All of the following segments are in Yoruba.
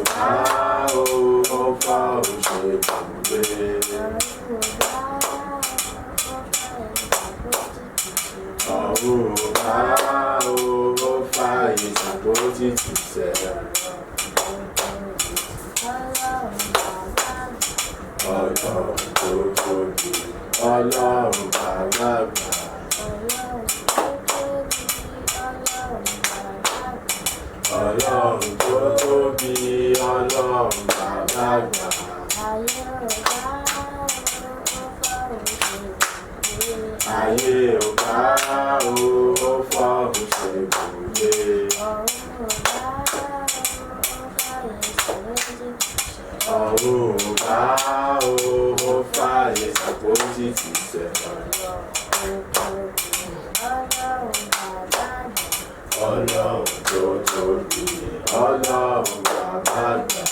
gbà ó, ó fọ́hùn ṣe ibùgbé. Ọ̀run ò gbà ó, ó fàyè sàpótí tìsẹ̀. Ọlọ́run tó tóbi, Ọlọ́run bàbá àgbà. Ọlọ́run tó tóbi, Ọlọ́run bàbá àgbà. Ayé ò gbà ó, ó fọ́hùn ṣe ibùgbé. Ọ̀run ò gbà ó, ó fàyè sàpótí tìsẹ̀. Ọlọ́run tó tóbi, Ọlọ́run bàbá àgbà.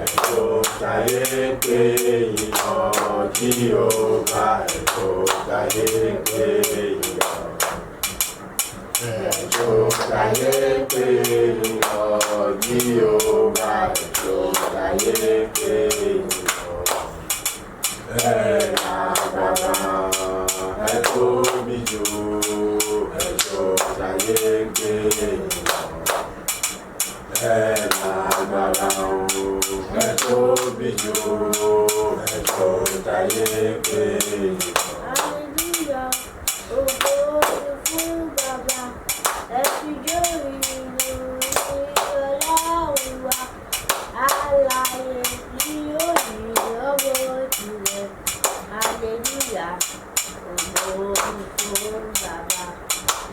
Ẹ̀tọ́ táyé pé ìyàn Jíhófà, ẹ̀tọ́ táyé pé ìyàn. Ẹ̀tọ́ táyé pé ìyàn Jíhófà, ẹ̀tọ́ táyé pé ìyàn. Ẹ lágbára, ẹ tóbi jù, ẹ̀tọ́ táyé pé ìyàn. Ẹ lágbára o, ẹ tóbi jù, ẹ̀tọ́ táyé pé ìyàn. Hallelujah, ògo ni fún Bàbá, ẹ fi jó ìlú ní Ọlọ́run wa, alààyè ni ó yìn ọmọ tirẹ̀. Hallelujah, ògo ni fún Bàbá.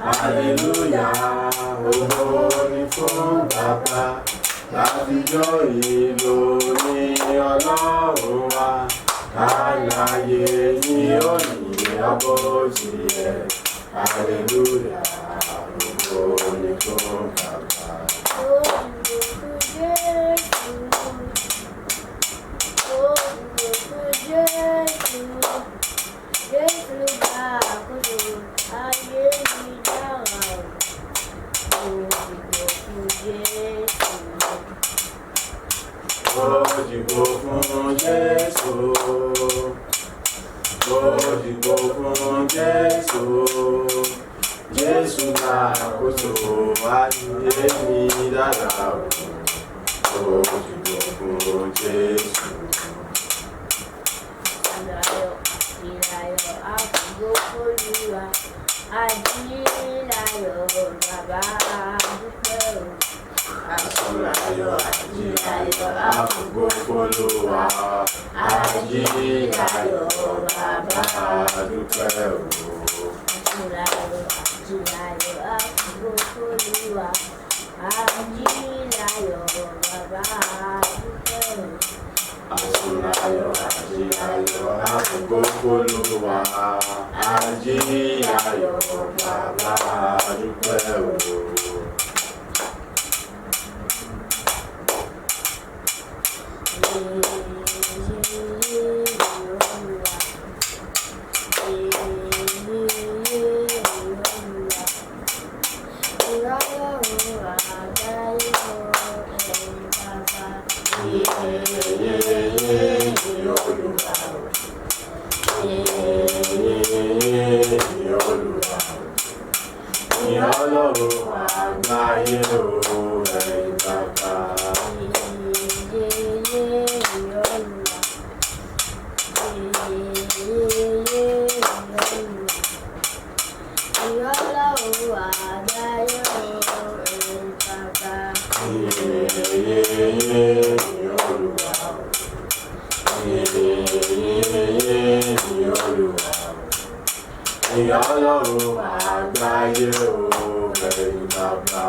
Hallelujah, ògo ni fún Bàbá, láfijọ́ ìlú ní Ọlọ́run wa, alààyè ni ó yìn ọmọ tirẹ̀. Hallelujah, ògo ni fún Bàbá. Ó dìbò fún Jésù. Ó dìbò fún Jésù. Jésù gba àkóso ayé mi dára o. Ó dìbò fún Jésù. Ó dìbò fún Jésù. Ó dìbò fún Jésù. Jésù gba àkóso ayé mi dára o. Ó dìbò fún Jésù. Ìlàyọ̀ ìlàyọ̀ àfògo f'Olúwa. Ajíláyọ̀ bàbá dúpẹ́ o. Àsúnláyọ̀ àjíláyọ̀ àfògo f'Olúwa. Ajíláyọ̀ bàbá dúpẹ́ o. Àsúnláyọ̀ àjíláyọ̀ àfògo f'Olúwa. Ajíláyọ̀ bàbá dúpẹ́ o. Àsúnláyọ̀ àjíláyọ̀ àfògo f'Olúwa. Ajíláyọ̀ bàbá dúpẹ́ o. Yìn Olúwa o. Yìn Olúwa o. Yìn Ọlọ́run àgbáyé o, ẹ̀yin bàbá. Yìn Olúwa o. Yìn Olúwa o. Yìn Ẹ̀yin Ọlọ́run àgbáyé o, ẹ̀yin bàbá.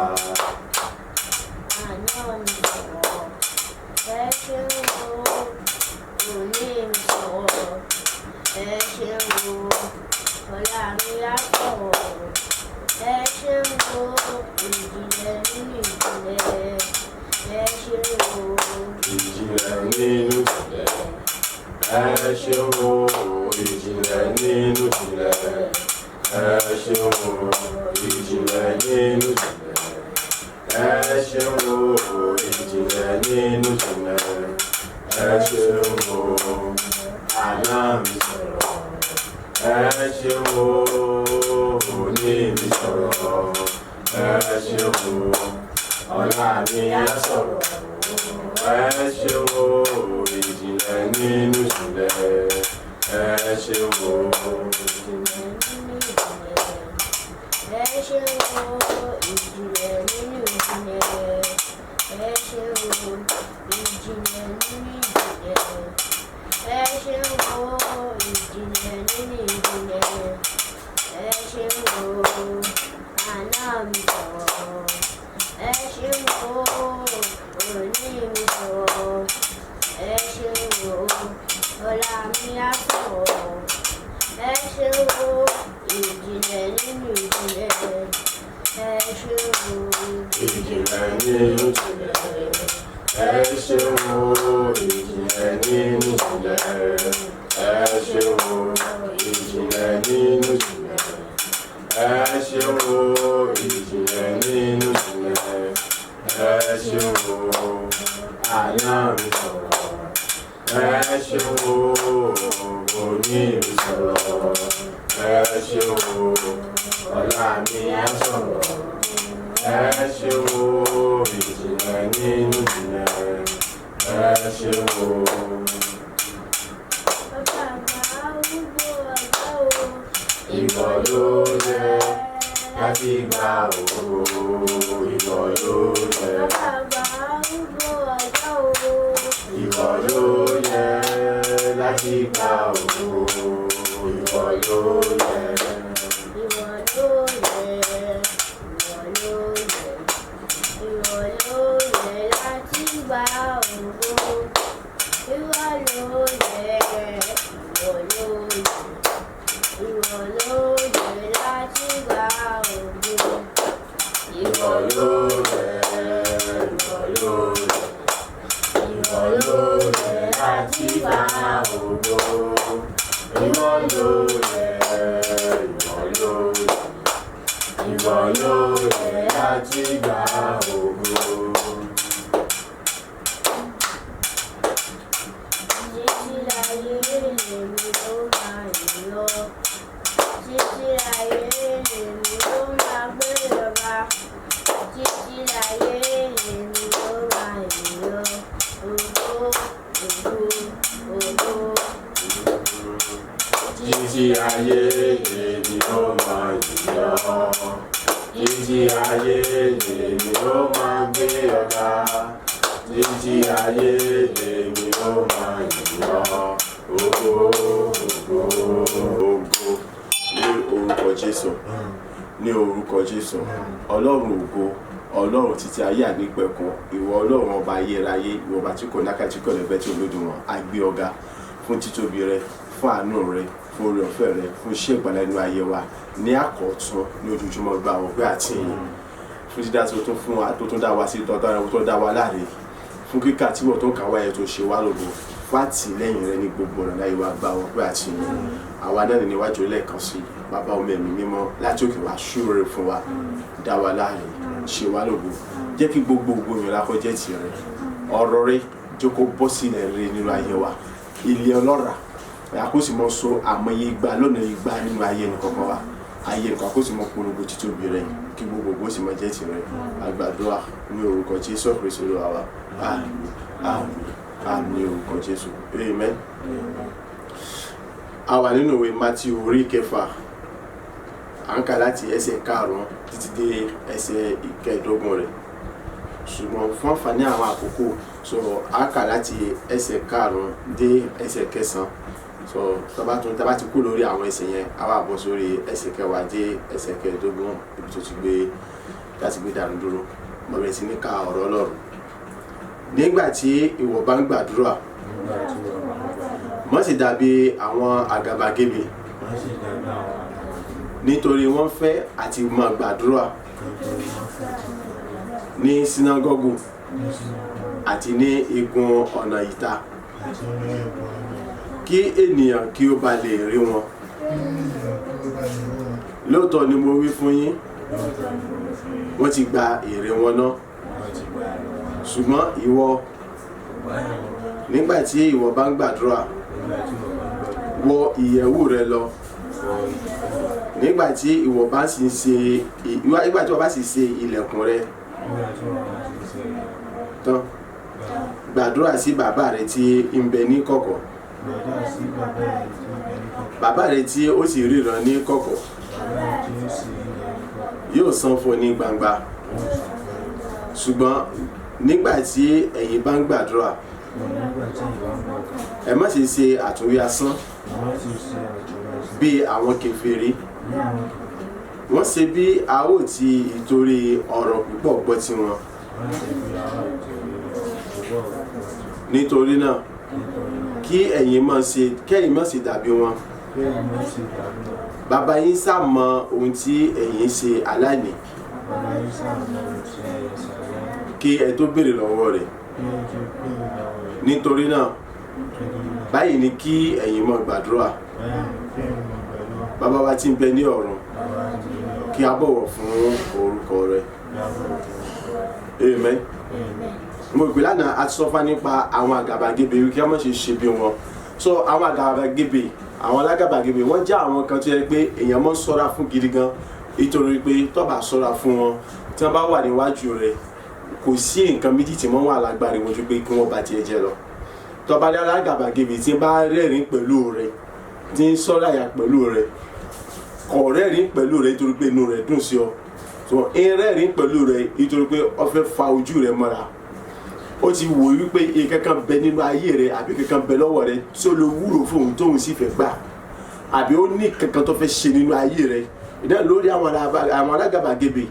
Àná mi sọ̀rọ̀, ẹ ṣeun o. Òní mi sọ̀rọ̀, ẹ ṣeun o. Ọ̀la mi á sọ̀rọ̀, ẹ ṣeun o. Ìjìnlẹ̀ nínú ìjìnlẹ̀, ẹ ṣeun o. Ìjìnlẹ̀ nínú ìjìnlẹ̀, ẹ ṣeun o. Ìjìnlẹ̀ nínú ìjìnlẹ̀, ẹ ṣeun o. Ìjìnlẹ̀ nínú ìjìnlẹ̀, ẹ ṣeun o. Ìjìnlẹ̀ nínú ìjìnlẹ̀, ẹ ṣeun o. Àná mi sọ̀rọ̀, ẹ ṣeun o. Òní mi sọ̀rọ̀, ẹ ṣeun o. Ọ̀la mi á sọ̀rọ̀, ẹ ṣeun o. Ìjìnlẹ̀ nínú ìjìnlẹ̀, ẹ ṣeun o. Ìjìnlẹ̀ nínú ìjìnlẹ̀, ẹ ṣeun o. Ìjìnlẹ̀ nínú ìjìnlẹ̀, ẹ ṣeun o. Ìjìnlẹ̀ nínú ìjìnlẹ̀, ẹ ṣeun o. Ìjìnlẹ̀ nínú ìjìnlẹ̀, ẹ ṣeun o. Àná mi sọ̀rọ̀, ẹ ṣeun o. Òní mi sọ̀rọ̀, ẹ ṣeun o. Ọ̀la mi á sọ̀rọ̀. Ẹ ṣeun o, ìjìnlẹ̀ nínú ìjìnlẹ̀, ẹ ṣeun o. Ìjìnlẹ̀ nínú ìjìnlẹ̀, ẹ ṣeun o. Ìjìnlẹ̀ nínú ìjìnlẹ̀, ẹ ṣeun o. Ìjìnlẹ̀ nínú ìjìnlẹ̀, ẹ ṣeun o. Ìjìnlẹ̀ nínú ìjìnlẹ̀, ẹ ṣeun o. Àná mi sọ̀rọ̀, ẹ ṣeun o. Òní mi sọ̀rọ̀, ẹ ṣeun o. Ọ̀la mi á sọ̀rọ̀, ẹ ṣeun o. Ìjìnlẹ̀ nínú ìjìnlẹ̀, ẹ ṣeun o. Bàbá àgbà arúgbó ọjọ́ o. Ìwọ ló yẹ láti gba ògo, ìwọ ló yẹ. Bàbá àgbà arúgbó ọjọ́ o. Ìwọ ló yẹ láti gba ògo, ìwọ ló yẹ. Ìwọ ló yẹ, ìwọ ló yẹ, ìwọ ló yẹ láti gba ògo. Ìwọ ló yẹ, ìwọ ló yẹ, ìwọ ló yẹ láti gba ògo. Ìwọ ló yẹ, ìwọ ló yẹ, ìwọ ló yẹ láti gba ògo. Ìwọ ló yẹ, ìwọ ló yẹ, ìwọ ló yẹ láti gba ògo. Títí láyé lèmi ló máa yìn ọ́. Títí láyé lèmi ló máa gbé ọba. Títí láyé lèmi ló máa yìn ọ́. Ògo, ògo, ògo. Títí ayé lèmi ó máa yìn ọ́. Títí ayé lèmi ó máa gbé ọ̀gá. Títí ayé lèmi ó máa yìn ọ́. Ògo, ògo, ògo. Ní orúkọ Jésù. Ní orúkọ Jésù. Ọlọ́run ògo, Ọlọ́run títí ayé àìnípẹ̀kun, ìwọ Ọlọ́run ọba ayérayé, ìwọ ọba tí kò náka tí kò lẹ́gbẹ́ tí olódùn a gbé ọ ga fún títóbi rẹ, fún àánú rẹ, fún oore ọ̀fẹ́ rẹ, fún iṣẹ́ ìgbàlà inú ayé wa ní àkọ́tún ní ojoojúmọ́. Gba ọpẹ́ àti ìyìn fún dídá tó tún fún wa, tó tún dá wa sí, tó tún dá wa láre, fún kíkà tí wọ́n tó ń kà wá yẹn, tó ṣe wá lógo, fún àtìlẹ́yìn rẹ ní gbogbo ọ̀nà láyé wa. Gba ọpẹ́ àti ìyìn. Àwa náà níwájú lẹ́ẹ̀kan sí, Bàbá, ọmọ, Ẹ̀mí Mímọ́, láti òkè wá, ṣúre fún wa, dá wa láre, ṣe wá lógo, jẹ́ kí gbogbo ògo yẹn lákọ́ jẹ́ tirẹ̀. Ọ̀rọ̀ rẹ jókòó bọ́ sílẹ̀ rẹ nínú ayé wa, ilé ọlọ́ràá àkóso mọ́ so àmọye igba lọ́nà igba nínú ayé nìkọ̀ọ̀kan wa, ayé nìkan àkóso mọ́ polongo títóbi rẹ, kí gbogbo ògo sì máa jẹ́ tirẹ̀. Àgbàdua ní orúkọ Jésù Kristi Olúwa wa. Àmín, àmín, àmín ní orúkọ Jésù. Amen. A wà nínú ìwé Matthew orí kẹfà. À ń kà láti ẹsẹ̀ 5 títí dé ẹsẹ̀ 15 rẹ̀, ṣùgbọ́n fún àǹfààní àwọn àkókò, so a kà láti ẹsẹ̀ 5 dé ẹsẹ̀ 9. So tá bá ti kú lórí àwọn ẹsẹ̀ yẹn, a wá bọ́ sórí ẹsẹ̀ kẹwàá dé ẹsẹ̀ kẹẹ̀ẹ́dógún, ibi tó ti gbé láti gbé dànù dúró. Mo bẹ̀rẹ̀ sí ní ka ọ̀rọ̀ Ọlọ́run. Nígbà tí ìwọ bá ń gbàdúrà, má sì dàbí àwọn àgàbàgebè, nítorí wọ́n fẹ́ àti máa gbàdúrà ní sínágọ́gù àti ní igun ọ̀nà ìta, kí ènìyàn kí ó ba lè rí wọn. Lóòótọ́ ni mo wí fún yín, wọ́n ti gba èrè wọn náà. Ṣùgbọ́n ìwọ, nígbà tí ìwọ bá ń gbàdúrà, wọ ìyẹ̀wù rẹ lọ. Nígbà tí ìwọ bá sì ṣe nígbà tí ìwọ bá sì ṣe ilẹ̀kùn rẹ tán, gbàdúrà sí bàbá rẹ tí ń bẹ ní kọ̀kọ̀. Bàbá rẹ tí ó sì ríran ní kọ̀kọ̀ yóò san fún ọ ní gbangba. Ṣùgbọ́n nígbà tí ẹ̀yin bá ń gbàdúrà, ẹ má ṣe ṣe àtúnwí asán bí àwọn kèfèrí. Wọ́n ṣe bí a ó ti ìtorí ọ̀rọ̀ púpọ̀ gbọ́ tiwọn. Nítorí náà, kí ẹ̀yin má ṣe dàbí wọn. Bàbá yín sá mọ ohun tí ẹ̀yin ṣe aláìní, kí ẹ tó béèrè lọ́wọ́ rẹ̀. Nítorí náà, báyìí ni kí ẹ̀yin máa gbàdúrà. Bàbá wa tí ń bẹ ní ọ̀run, kí a bọ̀wọ̀ fún orúkọ rẹ̀. Amen. Mo gbé lánàá a ti sọ fún nípa àwọn àgàbàgebè, kí a má ṣe ṣe bí wọn. So àwọn àgàbàgebè, àwọn alágàbàgebè, wọ́n jẹ́ àwọn kan tó yẹ pé èèyàn máa ń ṣọ́ra fún gidi gan, nítorí pé tó bá ṣọ́ra fún wọn, tí wọ́n bá wà níwájú rẹ̀, kò sí nǹkan méjì tí wọ́n wà lágbára wọn ju pé kí wọ́n bá tiẹ̀ jẹ́ lọ. Tó bá dé alágàbàgebè tí bá rẹ́rìn pẹ̀lú rẹ̀, tí ń sọ́láyà pẹ̀lú rẹ̀, kò rẹ́rìn pẹ̀lú rẹ̀ nítorí pé inú rẹ̀ dùn sí ọ. So ń rẹ́rìn pẹ̀lú rẹ̀ nítorí pé ó fẹ́ fa ojú rẹ̀ mọ́ra. Ó ti wò wípé nǹkan bẹ nínú ayé rẹ̀ àbí kankan bẹ lọ́wọ́ rẹ̀ tí ó lè wúlò fún òun tóun sì fẹ́ gbà, àbí ó ní kankan tó fẹ́ ṣe nínú ayé rẹ̀. Ìdá lórí àwọn alágàbàgebè,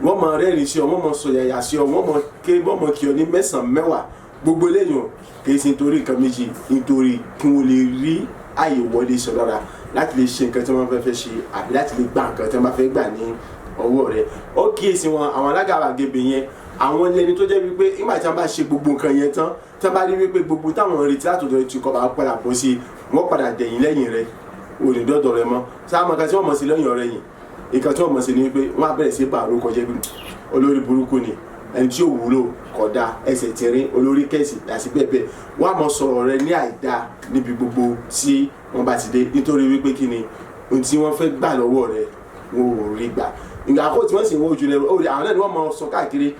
wọ́n máa rẹ́rìn sí ọ, wọ́n máa sọ̀yàyà sí ọ, wọ́n máa ké, wọ́n máa kí ọ ní mẹ́sàn-án mẹ́wàá. Gbogbo eléyìí kì í ṣe nítorí nǹkan méjì, nítorí kí wọ́n lè rí àyè wọlé sọ lára láti lè ṣe nǹkan tí wọ́n fẹ́ ṣe àbí láti lè gba nǹkan tí wọ́n bá fẹ́ gbà ní ọwọ́ rẹ̀. Ó kíyèsí wọn, àwọn alágàbàgebè yẹn, àwọn lẹni tó jẹ́ wípé nígbà tí wọ́n bá ṣe gbogbo nǹkan yẹn tán, tí wọ́n bá rí wípé gbogbo táwọn retí látọ̀dọ̀ ti kọ́ bá padà bọ́ sí i, wọ́n padà dẹ̀yìn lẹ́yìn rẹ̀, òní dọ́dọ̀ rẹ̀ mọ́. Sáà mọ̀ nǹkan tí wọ́n mọ̀ sí lẹ́yìn ọ̀rẹ́ yìí, nǹkan tí wọ́n mọ̀ sí ni wípé wọ́n á bẹ̀rẹ̀ sí bá àròkọ jẹ́ bí olórí burúkú ni, ẹni tí ò wúlò, kódà ẹsẹ̀ tìrín, olórí kẹ̀sì àti bẹ́ẹ̀ bẹ́ẹ̀. Wọ́n á mọ sọ̀rọ̀ rẹ ní àìda níbi gbogbo tí wọ́n bá ti dé, nítorí wípé kí ni ohun tí wọ́n fẹ́ gbà lọ́wọ́ rẹ wọn ò rí gbà. Ìgbà àkókò tí wọ́n sì ń wo ojú rẹ, àwọn náà ni wọ́n mọ sọ káàkiri,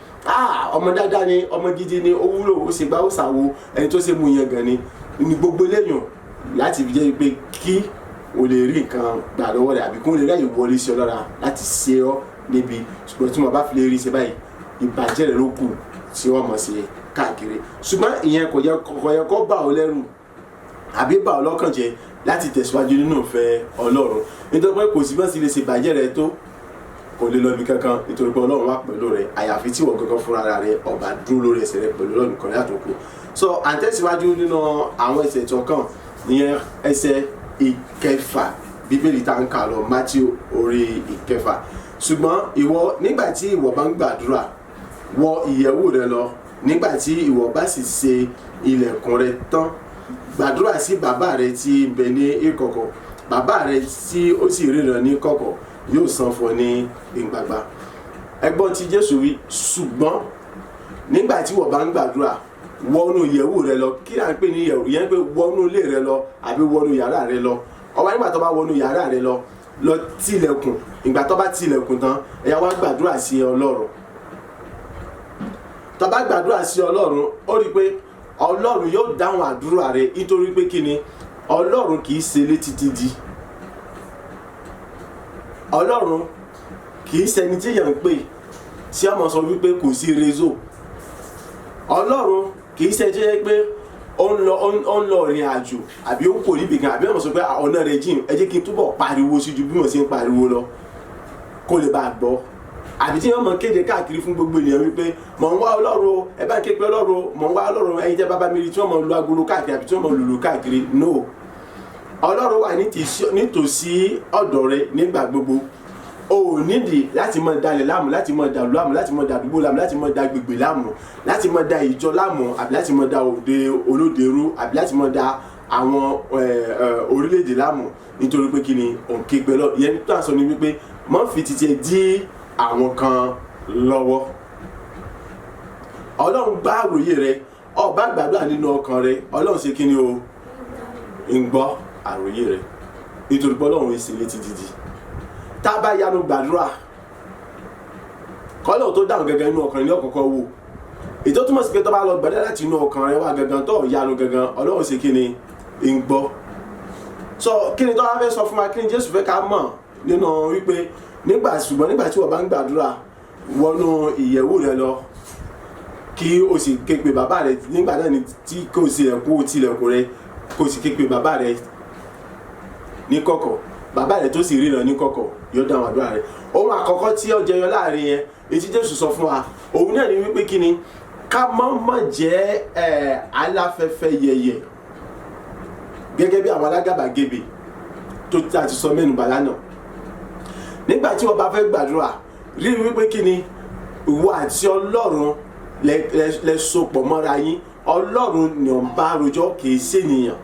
ọmọ dáadáa ni, ọmọ gidi ni, ó wúlò, ó ṣe gbá, ó ṣàwo, ẹni tó ṣe mú yẹn gan ni. Ní gbogbo eléyàn láti fi jẹ́ pé kí o lè rí nǹkan gbà lọ́wọ́ rẹ̀ àbí kí wọ́n lè ráyè wọlé sí ọ lára láti ṣe ọ́ níbi. Ṣùgbọ́n tí wọ́n bá fi lè rí ṣe báyìí, ìbàjẹ́ rẹ̀ ló kù tí wọ́n mọ̀ sí káàkiri. Ṣùgbọ́n ìyẹn kò yẹ kó bà ọ́ lẹ́rù àbí bà ọ́ lọ́kàn jẹ́ láti tẹ̀síwájú nínú ìfẹ́ Ọlọ́run, nítorí pé kò sí bá sì lè ṣe ìbàjẹ́ rẹ̀ tó, kò lè lọ ibi kankan, nítorí pé Ọlọ́run wà pẹ̀lú rẹ̀, àyàfi tí ìwọ gangan fúnra rẹ̀ ọba dúró lórí ẹsẹ̀ rẹ̀ pẹ̀lú Ọlọ́run kan látòkù. So à ń tẹ̀síwájú nínú àwọn ẹsẹ̀ tó kàn, ìyẹn ẹsẹ̀ ìkẹfà Bíbélì tá ń kà lọ, Matthew orí ìkẹfà. Ṣùgbọ́n ìwọ, nígbà tí ìwọ bá ń gbàdúrà, wọ ìyẹ̀wù rẹ lọ. Nígbà tí ìwọ bá sì ṣe ilẹ̀kùn rẹ tán, gbàdúrà sí bàbá rẹ tí ń bẹ ní ìkọ̀kọ̀. Bàbá rẹ tí ó sì ríran ní kọ̀kọ̀ yóò san fún ọ ní gbangba. Ẹgbọ́n tí Jésù wí, ṣùgbọ́n nígbà tí ìwọ bá ń gbàdúrà, wọnú ìyẹ̀wù rẹ lọ. Kí là ń pè ní ìyẹ̀wù? Ìyẹn pé wọnú ilé rẹ lọ àbí wọnú yàrá rẹ lọ. Ọwọ́ nígbà tó bá wọnú yàrá rẹ lọ, lọ tilẹ̀kùn. Ìgbà tó bá tilẹ̀kùn tán, ẹ̀yà wá gbàdúrà sí Ọlọ́run. Tó bá gbàdúrà sí Ọlọ́run, ó rí i pé Ọlọ́run yóò dáhùn àdúrà rẹ, nítorí pé kí ni? Ọlọ́run kì í ṣe létí dídi. Ọlọ́run kì í ṣẹni tí èèyàn ń pè tí a máa sọ wípé kò sí réseau. Ọlọ́run kì í ṣe jẹ́ pé Ó ń lọ, ó ń lọ ìrìn àjò, àbí ó ń kò níbi kan, àbí wọ́n sọ pé ọ̀nà rẹ̀ jìn, ẹ jẹ́ kí n túbọ̀ pariwo sí ju bí wọ́n ṣe ń pariwo lọ kó lè bá a gbọ́, àbí tí wọ́n mọ̀ kéde káàkiri fún gbogbo ènìyàn wípé mọ̀ ń wá Ọlọ́run o, ẹ bá ń ké pe Ọlọ́run o, mọ̀ ń wá Ọlọ́run, ẹ̀yin tẹ́ bàbá mi rí, tí wọ́n mọ̀ lu agolo káàkiri àbí tí wọ́n mọ̀ lùlù káàkiri. No, Ọlọ́run wà nítòsí ọ̀dọ̀ rẹ nígbà gbogbo. O ò nídìí láti máa dalẹ̀ láàmú, láti máa dàlú láàmú, láti máa dàdúgbò láàmú, láti máa da gbègbè láàmú, láti máa da ìjọ láàmú, àbí láti máa da òde olóde rú, àbí láti máa da àwọn orílẹ̀-èdè láàmú, nítorí pé kí ni òun ké pe lọ. Ìyẹn tó à ń sọ ni wípé má fi títí ẹ dí àwọn kan lọ́wọ́. Ọlọ́run gbọ́ àròyé rẹ. Ó bá gbàdúrà nínú ọkàn rẹ, Ọlọ́run ṣe kí ni o, ń gbọ́ àròyé rẹ, nítorí pé Ọlọ́run èsì létí dídì. Tá a bá yanu gbàdúrà kọ́lọ̀ tó dáhùn gangan, inú ọkàn rẹ ní ọ̀kọ̀ọ̀kan wò. Ètò túmọ̀ sí pé tó bá lọ gbàdúrà láti inú ọkàn rẹ wá gangan, tó yanu gangan, Ọlọ́run ṣe kí ni, ń gbọ́. So kí ni tó wá fẹ́ sọ fún wa? Kí ni Jésù fẹ́ ká mọ̀ nínú wípé nígbà, ṣùgbọ́n nígbà tí wọ́n bá ń gbàdúrà, wọnú ìyẹ̀wù rẹ lọ, kí o sì ké pe bàbá rẹ, nígbà náà ni tí kò sí ẹ̀kú tilẹ̀kùn rẹ, kó o sì ké pe bàbá rẹ ní kọ̀kọ̀, bàbá rẹ tó sì ríran ní kọ̀kọ̀ yóò dáhùn àdúrà rẹ. Ohun àkọ́kọ́ tí ó jẹyọ láàrin yẹn, èyí Jésù sọ fún wa, òun náà ni wípé kí ni ká má má jẹ́ aláfẹ́fẹ́ yẹyẹ gẹ́gẹ́ bí àwọn alágàbàgebè tó tí a ti sọ mẹ́nu bà lánàá. Nígbà tí wọ́n bá fẹ́ gbàdúrà, rí wípé kí ni ìwọ àti Ọlọ́run lẹ sopọ̀ mọ́ra yín. Ọlọ́run ni ò ń bá rojọ́, kì í ṣènìyàn.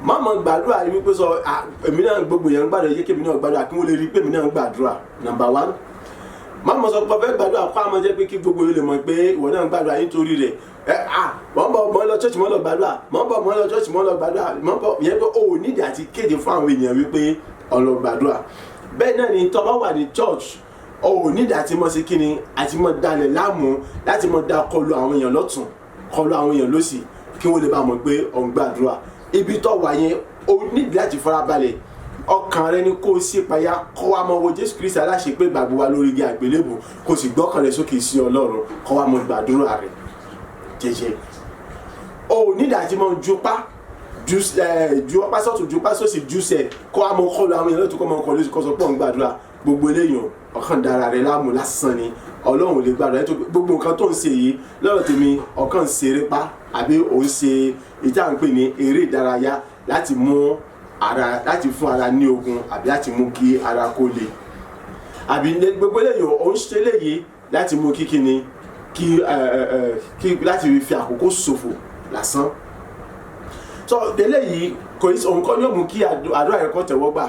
Má mọ̀ gbàdúrà rí wípé sọ èmi náà, gbogbo yẹn ń gbàdúrà, yé kémi náà gbàdúrà kí wọ́n lè rí pé èmi náà ń gbàdúrà. Number one, má mọ̀ sọ pé ọ fẹ́ gbàdúrà kó àmọ́ jẹ́ pé kí gbogbo yẹn lè mọ̀ pé ìwọ náà ń gbàdúrà. Nítorí rẹ̀ ẹ à wọ́n bọ̀ mọ́ lọ church, mọ́ lọ gbàdúrà, mọ́ bọ̀ mọ́ lọ church, mọ́ lọ gbàdúrà, mọ́ bọ̀ yẹn pé o ò nídìí àti kéde fún àwọn èèyàn wípé ó lọ gbàdúrà. Bẹ́ẹ̀ náà ni tó bá wà ní church, o ò nídìí àti mọ̀ sí kíni, àti mọ̀ dalẹ̀ láàmú, láti mọ̀ da kọlu àwọn èèyàn lọ́tún, kọlu àwọn èèyàn lọ́sì, kí wọ́n lè bá mọ̀ pé ò ń gbàdúrà. Ibi tó wà yẹn, o nídìí láti farabalẹ̀, ọkàn rẹ ni kó o sì payá, kó wa mọ wo Jésù Kristi aláṣepé gbàgbọ́ wa lórí igi àgbélébù, kó o sì gbọ́kàn rẹ sókè sí Ọlọ́run, kó wa mọ gbàdúrà rẹ jẹ́jẹ́. O ò nídìí àti mọ jupá ju ẹ ju ọpá sọ́tún, jupá sósì, jùsẹ̀, kó wa mọ kọlu àwọn èèyàn lọ́tún, kó mọ kọlu kó sọ pé òun gbàdúrà. Gbogbo eléyìí, ọkàn dára rẹ láàmú lásán ni. Ọlọ́run ò lè gbàdúrà nítorí gbogbo nǹkan tó ń ṣe yìí, lọ́rọ̀ tèmi, ọkàn ń ṣeré pa, àbí òun ṣe ìta ń pè ní eré ìdárayá láti mú ara, láti fún ara ní ogun, àbí láti mú kí ara kó le, àbí gbogbo eléyìí, òun ṣe eléyìí láti mú kí kíni, kí ẹ ẹ ẹ kí láti fi àkókò ṣòfò lásán. So eléyìí kò ní, òun kọ́ ni ó mú kí àdúrà rẹ kó tẹ̀wọ́ gbà.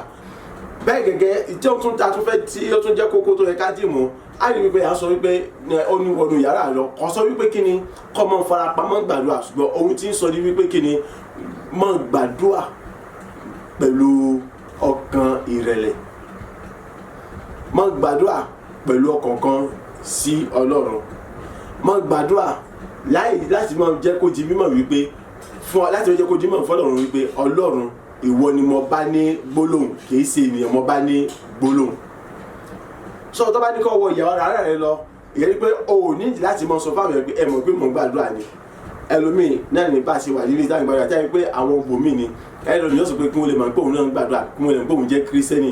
Bẹ́ẹ̀ gẹ́gẹ́, tí ó tún ta tún fẹ́, tí ó tún jẹ́ kókó tó yẹ ká dì mú, á rí wípé à ń sọ wípé ó ní wọnú yàrá lọ, kò sọ wípé kí ni kọ́ mọ́ farapamọ́ gbàdúrà, ṣùgbọ́n ohun tí ń sọ ní wípé kí ni mọ́ gbàdúrà pẹ̀lú ọkàn ìrẹ̀lẹ̀, mọ́ gbàdúrà pẹ̀lú ọkàn kan sí Ọlọ́run, mọ́ gbàdúrà láì láti máa jẹ́ kó di mímọ̀ wípé fún láti máa jẹ́ kó di mímọ̀ fọlọ́run wípé Ọlọ́run, ìwọ ni mo bá ní gbólóhùn, kìí ṣe ènìyàn mo bá ní gbólóhùn. Sọ tó bá ní kó wọ ìyàwó ara rẹ lọ, ìyẹn ni pé o ò ní láti máa sọ fáwọn èèyàn pé ẹ mọ̀ pé mò ń gbàdúrà ni. Ẹlòmíì náà ní bá a ṣe wà níbi táwọn gbàdúrà táyà pé àwọn bòmíì ni ẹlòmíì yóò sọ pé kí wọ́n lè mọ̀ pé òun náà ń gbàdúrà, kí wọ́n lè mọ̀ pé òun jẹ́ Kírísítẹ́nì,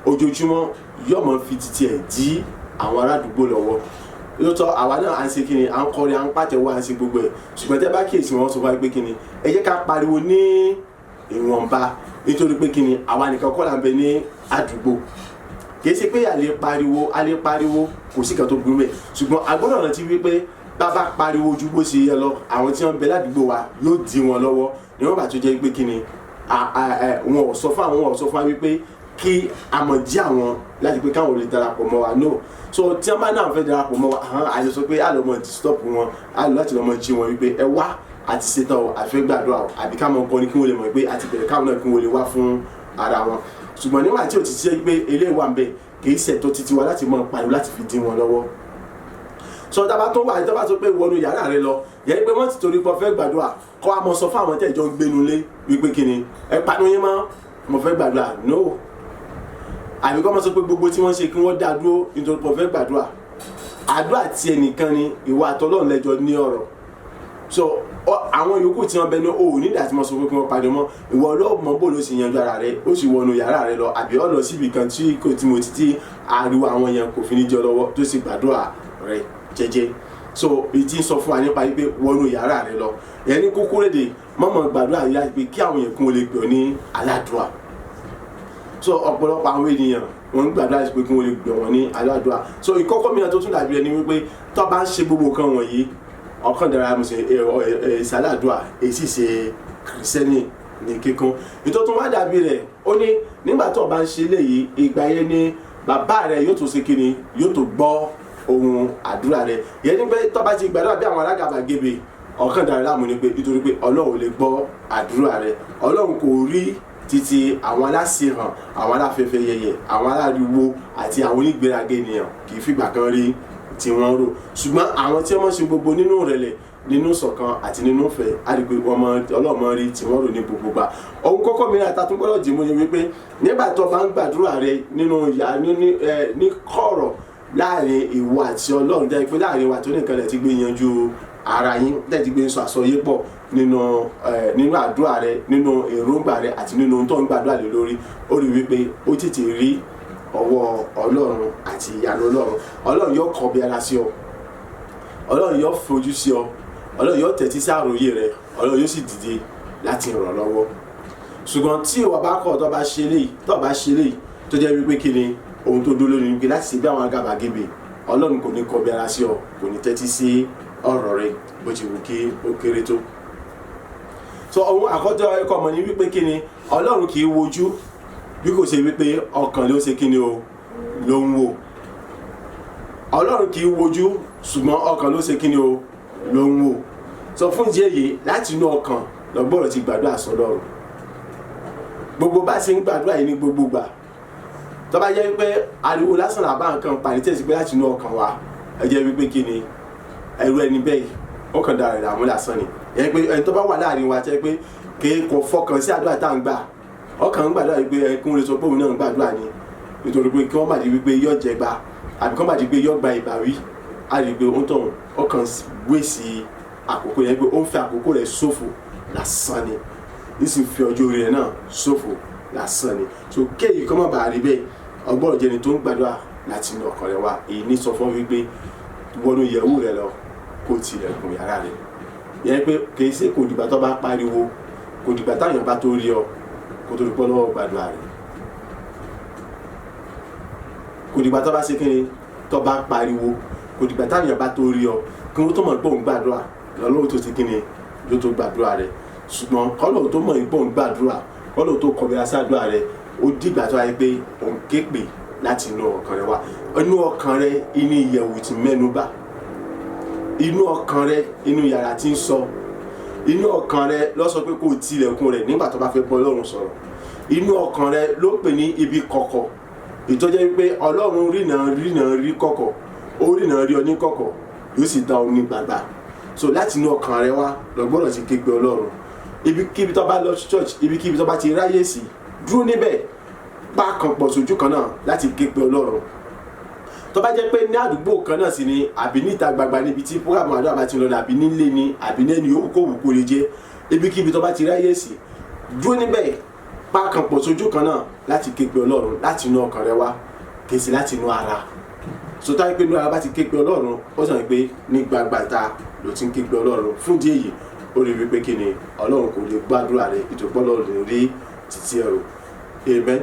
ojoojúmọ́ yóò máa fi titi ẹ̀ dí àwọn ará àdúgbò lọ́wọ́. Lóòótọ́, àwa náà à ń ṣe kíni, à ń kọrin, à ń pàtẹ́wọ́, à ń ṣe gbogbo ẹ̀, ṣùgbọ́n tẹ́ bá kíyèsí, wọn sọ fún wa pé kíni, ẹ jẹ́ ká pariwo ní ìwọ̀nba, nítorí pé kíni, àwa nìkan kọ́ là ń bẹ ní àdúgbò. Kì í ṣe pé a lè pariwo, a lè pariwo, kò sí kan tó burú bẹ́ẹ̀, ṣùgbọ́n a gbọ́dọ̀ rántí wípé bá bá pariwo ju bó ṣe yẹ lọ, àwọn tí wọ́n bẹ ládùúgbò wa yóò dí wọn lọ́wọ́. Níwọ̀n bá tó jẹ́ pé kíni, wọn ò sọ fún àwọn, wọn ò sọ fún wa wípé kí a mọ̀ jí àwọn láti pé káwọn lè darapọ̀ mọ́ wa, no. So tí wọ́n bá náà fẹ́ darapọ̀ mọ́ wa, àwọn àlè sọ pé a lọ mọ̀ disturb wọn, a lọ láti lọ mọ̀ jí wọn wípé ẹ wá, àti ṣetán o, àfẹ́ gbàdúrà o, àbí ká mọ̀ kọrin kí wọ́n lè mọ̀ pé àti bẹ̀rẹ̀, káwọn náà kí wọ́n lè wá fún ara wọn. Ṣùgbọ́n nígbà tí ò ti ṣe pé eléyìí wà ń bẹ, kì í ṣẹ̀tọ́ títí wa láti mọ̀ pariwo láti fi dín wọn lọ́wọ́. Sọ tá a bá tó wà, tó bá tó pé wọnú yàrá rẹ lọ, yẹn pé wọ́n ti torí pé fẹ́ gbàdúrà, kọ́ a mọ̀ sọ fún àwọn tẹ̀jọ́ ń gbénu lé wípé kí ni, ẹ panu yín mọ́, mo fẹ́ gbàdúrà, no. Àbí kọ́ mọ̀ sọ pé gbogbo tí wọ́n ṣe kí wọ́n dá dúró nítorí pé fẹ́ gbàdúrà. Àdúrà tí ẹnìkan ni, ìwọ àtọlọ́run lẹ́jọ́ ní ọ̀rọ̀. So Àwọn yòókù tí wọ́n bẹ ní o ò ní ìdá tí wọ́n sọ pé kí wọ́n pariwo mọ́. Ìwọ ọlọ́mọ bò ló sì yanjú ara rẹ, ó sì wọnú yàrá rẹ lọ, àbí ọ lọ síbi kan tí kò tí mo ti tí ariwo àwọn yẹn kò fi ní jẹ lọ́wọ́, tó sì gbàdúrà rẹ jẹ́jẹ́. So èyí tí ń sọ fún wa nípa wípé wọnú yàrá rẹ lọ, ìyẹn ní kúkúrú èdè, mọ̀mọ́ gbàdúrà yìí láti pé kí àwọn yẹn kún ó lè pè ọ́ ní aládùúà. So ọ̀pọ̀lọpọ̀ àwọn ènìyàn wọ́n ń gbàdúrà sí pé kí wọ́n lè gbẹ̀ wọ́n ní aládùúà. So ìkọ́kọ́ mìíràn tó tún dàbí ẹni wípé tó bá ń ṣe gbogbo nǹkan wọ̀nyí, ọ̀kan dára mo ṣe ìsàládùúà, èyí sì ṣe kìrìsìtẹ́nì ní kíkún. Ìtọ́ tó wá dàbí rẹ̀, ó ní nígbà tó bá ń ṣe léyìí, ìgbà yẹn ni bàbá rẹ̀ yóò tó ṣe kíni, yóò tó gbọ́ ohun àdúrà rẹ̀. Ìyẹn ní pé tó bá ti gbàdúrà bí àwọn alágàbàgebè, ọ̀kan dára láàmú ni pé nítorí pé Ọlọ́run lè gbọ́ àdúrà rẹ̀. Ọlọ́run kò rí títí àwọn aláṣehàn, àwọn aláfẹ́fẹ́ yẹyẹ, àwọn aláriwo àti àwọn onígbéraga ènìyàn, kì í fìgbà kan rí tí wọ́n rò. Ṣùgbọ́n àwọn tí wọ́n ṣe gbogbo nínú ìrẹ̀lẹ̀, nínú ṣọ̀kan àti nínú ìfẹ́, á rí i pé wọ́n mọ Ọlọ́run mọ rí tí wọ́n rò ní gbogbo gbà. Ohun kọ́kọ́ mìíràn tá a tún gbọ́dọ̀ dì mú ni wípé nígbà tó bá ń gbàdúrà rẹ nínú ìyá ní kọ̀rọ̀ láàrin ìwọ àti Ọlọ́run, jẹ́ pé láàrin ìwà tó nìkan lẹ̀ ti gbé yanjú ara yín, lẹ̀ ti gbé sọ àsọyé pọ̀ nínú àdúrà rẹ, nínú èròǹgbà rẹ àti nínú ohun tó ń gbàdúrà lé lórí, ó rí wípé ó tètè rí ọwọ́ Ọlọ́run àti ìyanu Ọlọ́run. Ọlọ́run yóò kọ bí ara sí ọ, Ọlọ́run yóò fojú sí ọ, Ọlọ́run yóò tẹ́tí sí àròyé rẹ, Ọlọ́run yóò sì dìde láti ràn lọ́wọ́. Ṣùgbọ́n tí ìwà bá kọ̀, tó bá ṣe léyìí, tó bá ṣe léyìí, tó jẹ́ wípé kí ni ohun tó dúró lórí wípé láti ṣe bí àwọn àgàbàgebè, Ọlọ́run kò ní kọ bí ara sí ọ, kò ní tẹ́tí sí ọ̀rọ̀ rẹ bó ti wù kí ó kéré tó. So ohun àkọ́jọ́ ẹ̀kọ́ ọmọ ni wípé kí ni Ọlọ́run kì í wojú bí kò ṣe wípé ọkàn ló ṣe kí ni o ló ń wò. Ọlọ́run kì í wojú, ṣùgbọ́n ọkàn ló ṣe kí ni o ló ń wò. So fún ìdí èyí, láti inú ọkàn lọ gbọ́dọ̀ ti gbàdúrà sọ́lọ́run. Gbogbo bá ṣe ń gbàdúrà yìí ní gbogbo gbà, tó bá jẹ́ wípé ariwo lásán làbá nǹkan pàdé tẹ̀sí pé láti inú ọkàn wa, ẹ jẹ́ wípé kí ni ẹrú ẹni bẹ́ẹ̀, ó kàn dára ìdààmú lásán ni. Ìyẹn pé ẹni tó bá wà láàrin wa jẹ́ pé kì í kò fọkàn sí àdúrà tá à ń gbà, ọkàn ń gbàdúrà wípé ẹkún lè sọ pé òun náà ń gbàdúrà ni, nítorí pé kí wọ́n má di wípé yóò jẹ gba àbí kí wọ́n má di pé yóò gba ìbáwí, á rí i pé ó ń tọ̀hún ọkàn wéṣì àkókò yẹn, pé ó ń fi àkókò rẹ̀ ṣòfò lásán ni, nísìnyí fi ọjọ́ orí rẹ̀ náà ṣòfò lásán ni. So kéyìí kọ́ má bàa rí bẹ́ẹ̀, ọgbọ́n jẹni tó ń gbàdúrà láti inú ọkàn rẹ̀ wá. Èyí ní sọ fún wípé wọnú ìyẹ̀wù rẹ̀ lọ, kó tilẹ̀kùn yàrá rẹ̀. Yẹn pé kìí ṣe kò dìgbà tó bá pariwo, kò dìgbà táwọn bá tó rí ọ kó tó rí pọ́ lọ́wọ́ gbàdúrà rẹ̀, kò dìgbà tó bá ṣe kíni tó bá pariwo, kò dìgbà táwọn bá tó rí ọ kí wọ́n tó mọ̀ pé òun gbàdúrà lọ́lọ́wọ́ tó ti kíni ló tó gbàdúrà rẹ̀. Ṣùgbọ́n kọ́lọ̀ tó mọ̀ pé òun gbàdúrà, kọ́lọ̀ tó kọbi aṣáàdúrà rẹ̀, ó dìgbà tó wáyé pé òun ké pè láti inú ọkàn rẹ̀ wá. Inú ọkàn rẹ̀ inú ìyẹ̀wù ti mẹ́nu bà, inú ọkàn rẹ̀ inú yàrá ti ń sọ, inú ọkàn rẹ̀ ló sọ pé kó o tilẹ̀kùn rẹ̀ nígbà tó bá fẹ́ bọ́ Ọlọ́run sọ̀rọ̀. Inú ọkàn rẹ̀ ló pè ní ibi kọ̀kọ̀, ìtọ́jẹ́ wípé Ọlọ́run rìnà rìnà rí kọ̀kọ̀, ó rìnà rí ọ ní kọ̀kọ̀, yóò sì dá ọ ní gbàgbà. So láti inú ọkàn rẹ̀ wá lọ gbọ́dọ̀ ti ké pe Ọlọ́run. Ibikíbi tó bá lọ church, ibikíbi tó bá ti ráyè sí, dúró níbẹ̀, pa kan pọ̀ sójú kan náà láti ké pe Ọlọ́run. Tó bá jẹ́ pé ní àdúgbò kan náà sì ni, àbí níta gbangba níbi tí program àdúrà bá ti lọ ní, àbí nílé ni, àbí ní ẹni yòówù kó wù kó lè jẹ́, ibikíbi tó bá ti ráyè sí, dúró níbẹ̀, pa kan pọ̀ sójú kan náà láti ké pe Ọlọ́run láti inú ọkàn rẹ wá, kì í ṣe láti inú ara. So táyé pé inú ara bá ti ké pe Ọlọ́run, ó sọ pé ní gbangba ta ló ti ń ké pe Ọlọ́run. Fún díẹ̀ yìí, ó rí wípé kí ni Ọlọ́run kò lè gbàdúrà rẹ, ìtòpọ̀ Ọlọ́run lè rí títí ẹ̀rù. Amen.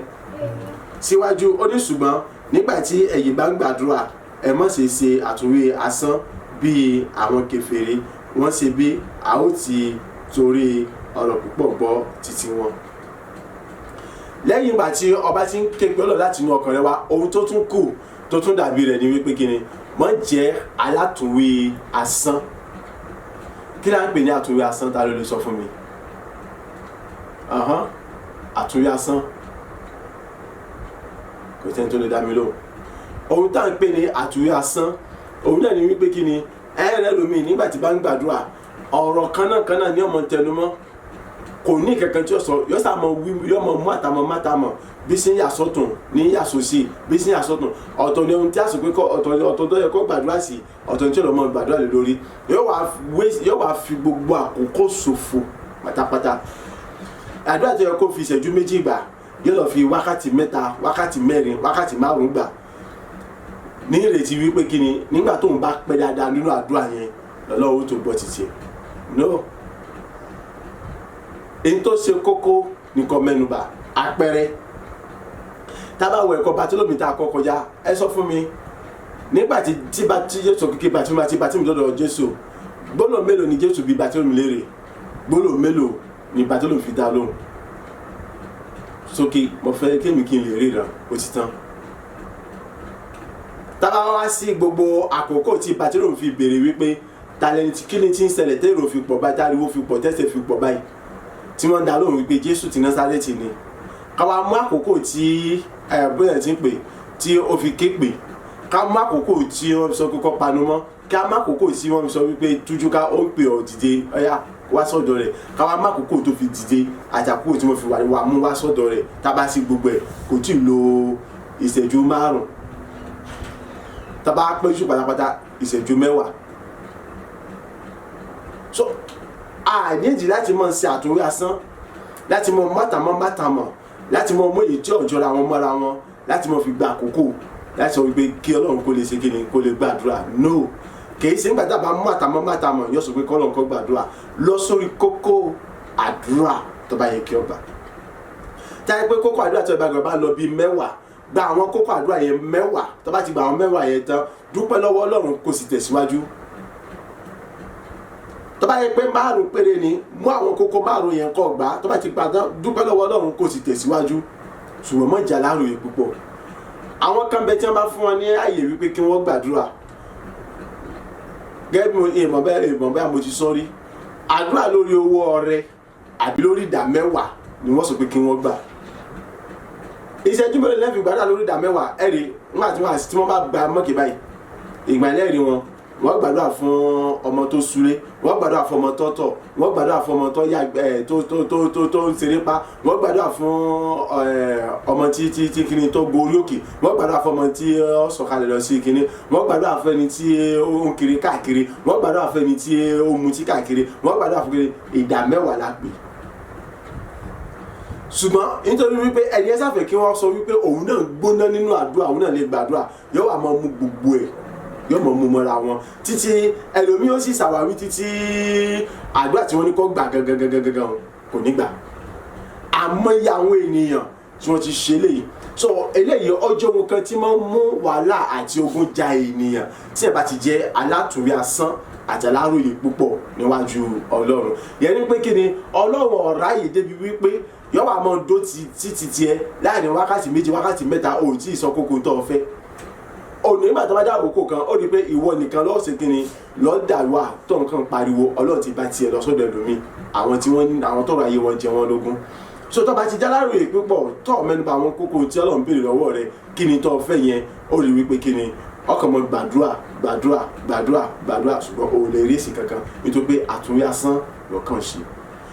Síwájú ó ní, ṣùgbọ́n nígbà tí ẹ̀yin bá ń gbàdúrà, ẹ má ṣe ṣe àtúnwí asán bíi àwọn kèfèrí, wọ́n ṣe bí a ó ti torí ọ̀rọ̀ púpọ̀ gbọ́ títí wọn. Lẹ́yìn ìgbà tí ọba ti ń ké pe Ọlọ́run láti inú ọkàn rẹ wá, ohun tó tún kù tó tún dàbí rẹ̀ ni wípé kí ni má jẹ́ alátúnwí asán. Kí la ń pè ní àtúnwí asán? Ta ló lè sọ fún mi? Àtúnwí asán, kò sẹ́ni tó lè dá mi lóhùn. Ohun tá à ń pè ní àtúnwí asán, òun náà ni wípé kí ni ẹ̀rẹ́ lómi nígbà tí bá ń gbàdúrà, ọ̀rọ̀ kan náà ní ọmọ tẹnumọ́, kò ní kankan tí ó sọ, yóò sá mọ wí, yóò mọ mú àtàmọ́ mátàmọ́, Bí sí ń yà sọ́tún ní yà sósì, bí sí ń yà sọ́tún, ọ̀tọ̀ ni ohun tí a sọ pé kọ́, ọ̀tọ̀ ni ọ̀tọ̀ tó yẹ kó gbàdúrà sí, ọ̀tọ̀ ni tí ọ̀rọ̀ mọ́ gbàdúrà lé lórí. Yóò wá fi gbogbo àkókò ṣòfò pátápátá. Àdúrà tó yẹ kó fi ìṣẹ́jú 2 gbà, yóò lọ fi wákàtí 3, wákàtí 4, wákàtí 5 gbà, ní ìrètí wípé kí ni nígbà tóun bá pẹ́ dáadáa nínú àdúrà yẹn lọ́lọ́wọ́ tó gbọ́ títí ẹ̀. No, èyí tó ṣe kókó nìkan mẹ́nubà. Àpẹẹrẹ, tá bá wo ẹ̀kọ́ Bartolómi tá a kọ́ kọjá, ẹ sọ fún mi nígbà tí tí Jésù kíkí Bartolómi àti Bartolómi dọ́dọ̀ Jésù, gbólóhùn mélòó ni Jésù bí Bartolómi léèrè? Gbólóhùn mélòó ni Bartolómi fi dá lóhùn? Sókè, mo fẹ́ kémi kí n lè ríran, ó ti tán. Tá bá wá sí gbogbo àkókò tí Bartolómi fi béèrè wípé talẹ́ni kí ni tí ń ṣẹlẹ̀ tẹ́rò fi pọ̀ báyìí, táriwo fi pọ̀, tẹ́sẹ̀ fi pọ̀ báyìí, tí wọ́n dá lóhùn wípé Jésù ti Násárẹ́tì ni. Ká wá mú àkókò tí bóyá ti ń pè tí ó fi ké pè, ká mú àkókò tí wọ́n sọ pé kó panu mọ́, ká mú àkókò tí wọ́n sọ wípé tújú ká, ó ń pè ọ́ dìde, ọ̀yá wá sọ́dọ̀ rẹ̀, ká wá mú àkókò tó fi dìde àti àkókò tí wọ́n fi wà mú wá sọ́dọ̀ rẹ̀. Tá bá sí gbogbo ẹ̀ kò tí ì lo ìṣẹ́jú 5, tá bá pẹ́ jù pátápátá ìṣẹ́jú 10. So a nídìí láti máa ṣe àtúnwí asán, láti mọ mátàmọ́ mátàmọ́, láti mọ mú èyí tí ọ̀jọ́ra wọn mọ́ra wọn, láti mọ fi gba àkókò láti sọ wípé kí Ọlọ́run kó lè ṣe kí ni kó lè gbàdúrà. No, kì í ṣe nígbà tá a bá mú àtàmọ́ mátàmọ́ yóò sọ pé kọ́lọ́run kó gbàdúrà. Lọ sórí kókó àdúrà tó bá yẹ kí ọ gbà. Táyé pé kókó àdúrà tó bá gbà bá lọ bíi 10, gba àwọn kókó àdúrà yẹn 10. Tó bá ti gba àwọn 10 yẹn tán, dúpẹ́ lọ́wọ́ Ọlọ́run kó sì tẹ̀síwájú. Tó bá yẹ pé 5 péré ni, mú àwọn kókó 5 yẹn kó gbà. Tó bá ti gbà tán, dúpẹ́ lọ́wọ́ Ọlọ́run kó sì tẹ̀síwájú. Ṣùgbọ́n mọ́ jà láròyé púpọ̀. Àwọn kan bẹ tí wọ́n bá fún wọn ní àyè wípé kí wọ́n gbàdúrà, gẹ́gẹ́ bí ìmọ̀ bẹ́ẹ̀ mo ti sọ rí, àdúrà lórí owó ọrẹ àbí lórí ìdá 10 ni wọ́n sọ pé kí wọ́n gbà. Ìṣẹ́jú mélòó lẹ́ẹ̀fi gbàdúrà lórí ìdá 10? Ẹ̀rí nígbà tí wọ́n bá gba mọ́kì báyìí, ìgbà ẹlẹ́rìí wọn, wọ́n gbàdúrà fún ọmọ tó súré, wọ́n gbàdúrà fún ọmọ tó tọ̀, wọ́n gbàdúrà fún ọmọ tó yàgbẹ́ tó tó tó tó tó ń ṣeré pa, wọ́n gbàdúrà fún ọmọ tí tí tí kíni tó gorí òkè, wọ́n gbàdúrà fún ọmọ tí ó sọ̀kalẹ̀ lọ sí kíni, wọ́n gbàdúrà fún ẹni tí ó ń kiri káàkiri, wọ́n gbàdúrà fún ẹni tí ó mutí káàkiri, wọ́n gbàdúrà fún kiri. Ìdá 10 la pè. Ṣùgbọ́n nítorí wípé ẹni ẹ sáfẹ́ kí wọ́n sọ wípé òun náà gbóná nínú àdúrà, òun náà lè gbàdúrà, yóò wá máa mú gbogbo ẹ̀, yóò mọ̀ mú mọ́ra wọn títí ẹlòmíì ó sì ṣàwárí títí àdúrà tí wọ́n ní kó gbà gangan gangan gangan kò ní gbà. Àmọ́ iye àwọn ènìyàn tí wọ́n ti ṣe eléyìí. So eléyìí ọjọ́ ohun kan tí máa ń mú wàhálà àti ogun ja ènìyàn tí ẹ bá ti jẹ́ alátùnwí asán àti aláròyé púpọ̀ níwájú Ọlọ́run. Yẹn ní pé kí ni Ọlọ́run ọ̀rá yìí débi wípé yóò wá máa dó títí tiẹ̀ láàrin wákàtí 2, wákàtí 3, ò tí ì sọ kókó tó o fẹ́. Òní nígbà tó bá dá àkókò kan, ó rí i pé ìwọ nìkan lọ́ọ́ ṣe kí ni lọ́ọ́ dà wá tó nǹkan pariwo, Ọlọ́run ti bá tiẹ̀ lọ sọ́dọ̀ ẹlòmíì, àwọn tí wọ́n àwọn tọrọ ayé wọn jẹ wọ́n lógún. So tó bá ti já láròyé púpọ̀, tó mẹ́nuba àwọn kókó tí Ọlọ́run béèrè lọ́wọ́ rẹ, kí ni tó fẹ́ yẹn, ó rí wípé kí ni ọkàn mọ́ gbàdúrà gbàdúrà gbàdúrà gbàdúrà, ṣùgbọ́n o ò lè rí èsì kankan nítorí pé àtúnwí asán lọ́kàn ṣe.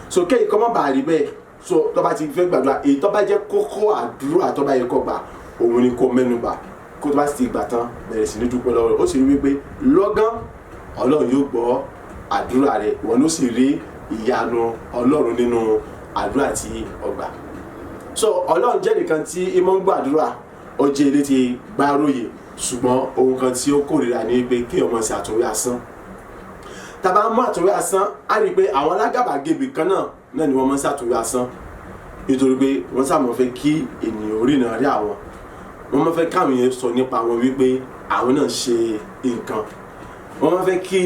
So kéyìí kọ́ má bàa rí bẹ́ẹ̀. So tó bá ti fẹ́ gbàdúrà, èyí tó bá jẹ́ kókó àdúrà tó bá yẹ kó gbà, òun ni kó mẹ́nuba. Kó tó bá sì ti gbà tán, bẹ̀rẹ̀ sí ní dúpẹ́ lọ́wọ́ rẹ̀. Ó sì rí wípé lọ́gán Ọlọ́run yóò gbọ́ àdúrà rẹ̀, ìwọ ló sì rí ìyanu Ọlọ́run nínú àdúrà tí ó gbà. So Ọlọ́run jẹ́ nìkan tí ìmọ̀ ń gbàdúrà, ó jẹ́ ilé tí gbàròyè, ṣùgbọ́n ohun kan tí ó kórìíra ni pé kí ọmọ ṣe àtúnwí asán. Tá bá mú àtúnwí asán, á rí i pé àwọn alágàbàgebè kan náà ni wọ́n máa ń ṣàtúnwí asán, nítorí pé wọ́n sábà máa fẹ́ kí ènìyàn orí náà rí àwọn, wọ́n máa fẹ́ káwọn yẹn sọ nípa wọn wípé àwọn náà ṣe nǹkan, wọ́n máa fẹ́ kí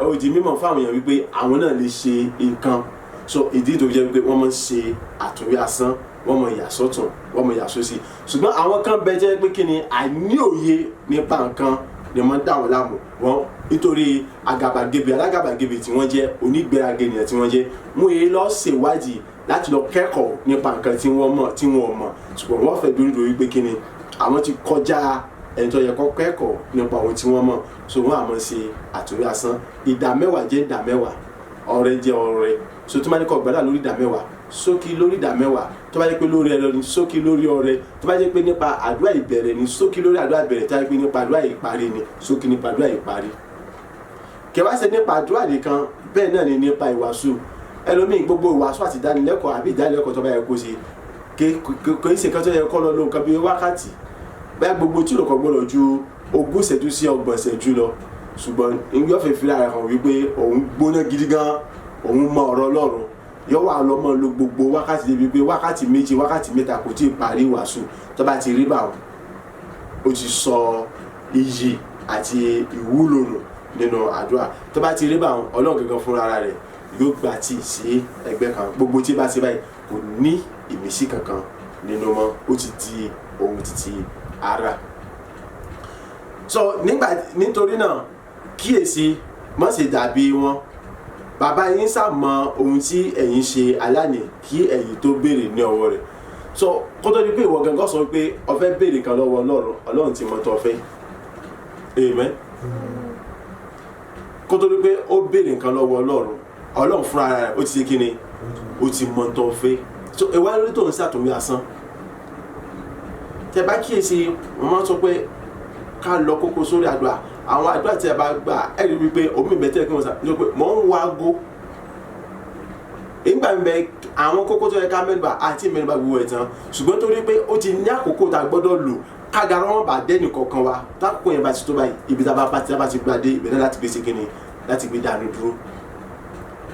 ó di mímọ̀ fáwọn èèyàn wípé àwọn náà lè ṣe nǹkan. So ìdí tó jẹ́ wípé wọ́n máa ń ṣe àtúnwí asán, wọ́n máa yà sọ́tún, wọ́n máa yà sósì. Ṣùgbọ́n àwọn kan bẹ jẹ́ pé kí ni àìní òye nípa nǹkan ni wọ́n dà wọ́n láàmú wọ́n, nítorí àgàbàgebè alágàbàgebè tí wọ́n jẹ́, onígbéraga ènìyàn tí wọ́n jẹ́, wọ́n yé lọ ṣèwádìí láti lọ kẹ́kọ̀ọ́ nípa nǹkan tí wọ́n mọ̀ tí wọ́n mọ̀. Ṣùgbọ́n wọ́n fẹ́ dúró dúró wípé kí ni àwọn ti kọjá ẹni tó yẹ kó kẹ́kọ̀ọ́ nípa ohun tí wọ́n mọ̀. So wọ́n àmọ́ ṣe àtúnwí asán. Ìdá 10 jẹ́ ìdá 10, ọrẹ jẹ́ ọrẹ. So tó máa ní kó gbàdúrà lórí ìdá 10, ṣókí lórí ìdámẹ́wàá, tó bá jẹ́ pé lórí ẹrọ ni, ṣókí lórí ọrẹ, tó bá jẹ́ pé nípa àdúrà ìbẹ̀rẹ̀ ni, ṣókí lórí àdúrà ìbẹ̀rẹ̀, tó bá jẹ́ pé nípa àdúrà ìparí ni, ṣókí nípa àdúrà ìparí. Kẹwàá ṣe nípa àdúrà nìkan, bẹ́ẹ̀ náà ni nípa ìwàásù. Ẹlòmíì gbogbo ìwàásù àti ìdánilẹ́kọ̀ọ́ àbí ìdánilẹ́kọ̀ọ́ tó bá yẹ kó ṣe kò í ṣe kan tó yẹ kó lọ lo nǹkan bíi wákàtí bẹ́ẹ̀, gbogbo tí olùkọ́ gbọ́dọ̀ ju 20 ìṣẹ́jú sí 30 ìṣẹ́jú lọ, ṣùgbọ́n ìgbé ọ̀fẹ́ fi ara hàn wípé òun gbóná gidi gan, òun mọ ọ̀rọ̀ Ọlọ́run, yóò wà lọ́mọ lo gbogbo wákàtí débi pé wákàtí 2, wákàtí 3 kò tí ì parí ìwàásù. Tó bá ti rí báwọn, ó ti sọ iyì àti ìwúlò nù nínú àdúrà. Tó bá ti rí báwọn, Ọlọ́run gangan fúnra rẹ̀ yóò gbà tí sí ẹgbẹ́ kan. Gbogbo tí bá ti báyìí kò ní ìmísí kankan nínú mọ́, ó ti di ohun títí ara. So nígbà nítorí náà kíyèsí, má ṣe dàbí wọn. Bàbá yín sá mọ ohun tí ẹ̀yin ṣe aláìní kí ẹ̀yin tó béèrè ní ọwọ́ rẹ̀. So kó tó di pé ìwọ gangan sọ pé o fẹ́ béèrè kan lọ́wọ́ Ọlọ́run, Ọlọ́run ti mọ tó fẹ́. Amen. Kó tó di pé ó béèrè nǹkan lọ́wọ́ Ọlọ́run, Ọlọ́run fúnra rẹ̀ ó ti ṣe kí ni, ó ti mọ tó fẹ́. So ìwà lórí tó ń ṣàtúnwí asán. Tẹ bá kíyèsí, wọ́n máa ń sọ pé ká lọ kókó sórí àdúrà. Àwọn àdúrà tí a bá gbà, ẹ rí wípé omi ìbẹ̀tẹ̀ kí wọ́n sọ pé mò ń wo aago. Ìgbà mi bẹ àwọn kókó tó yẹ ká mẹ́nubà àti mẹ́nubà gbogbo ẹ̀ tán, ṣùgbọ́n torí pé ó ti ní àkókò tá a gbọ́dọ̀ lò kágara wọn bá dé nìkọ̀ọ̀kan wa, tákòókò yẹn bá ti tó báyìí, ibi tá a bá ti gbà dé ibẹ̀ náà láti gbé ṣe kíni, láti gbé dànù dúró.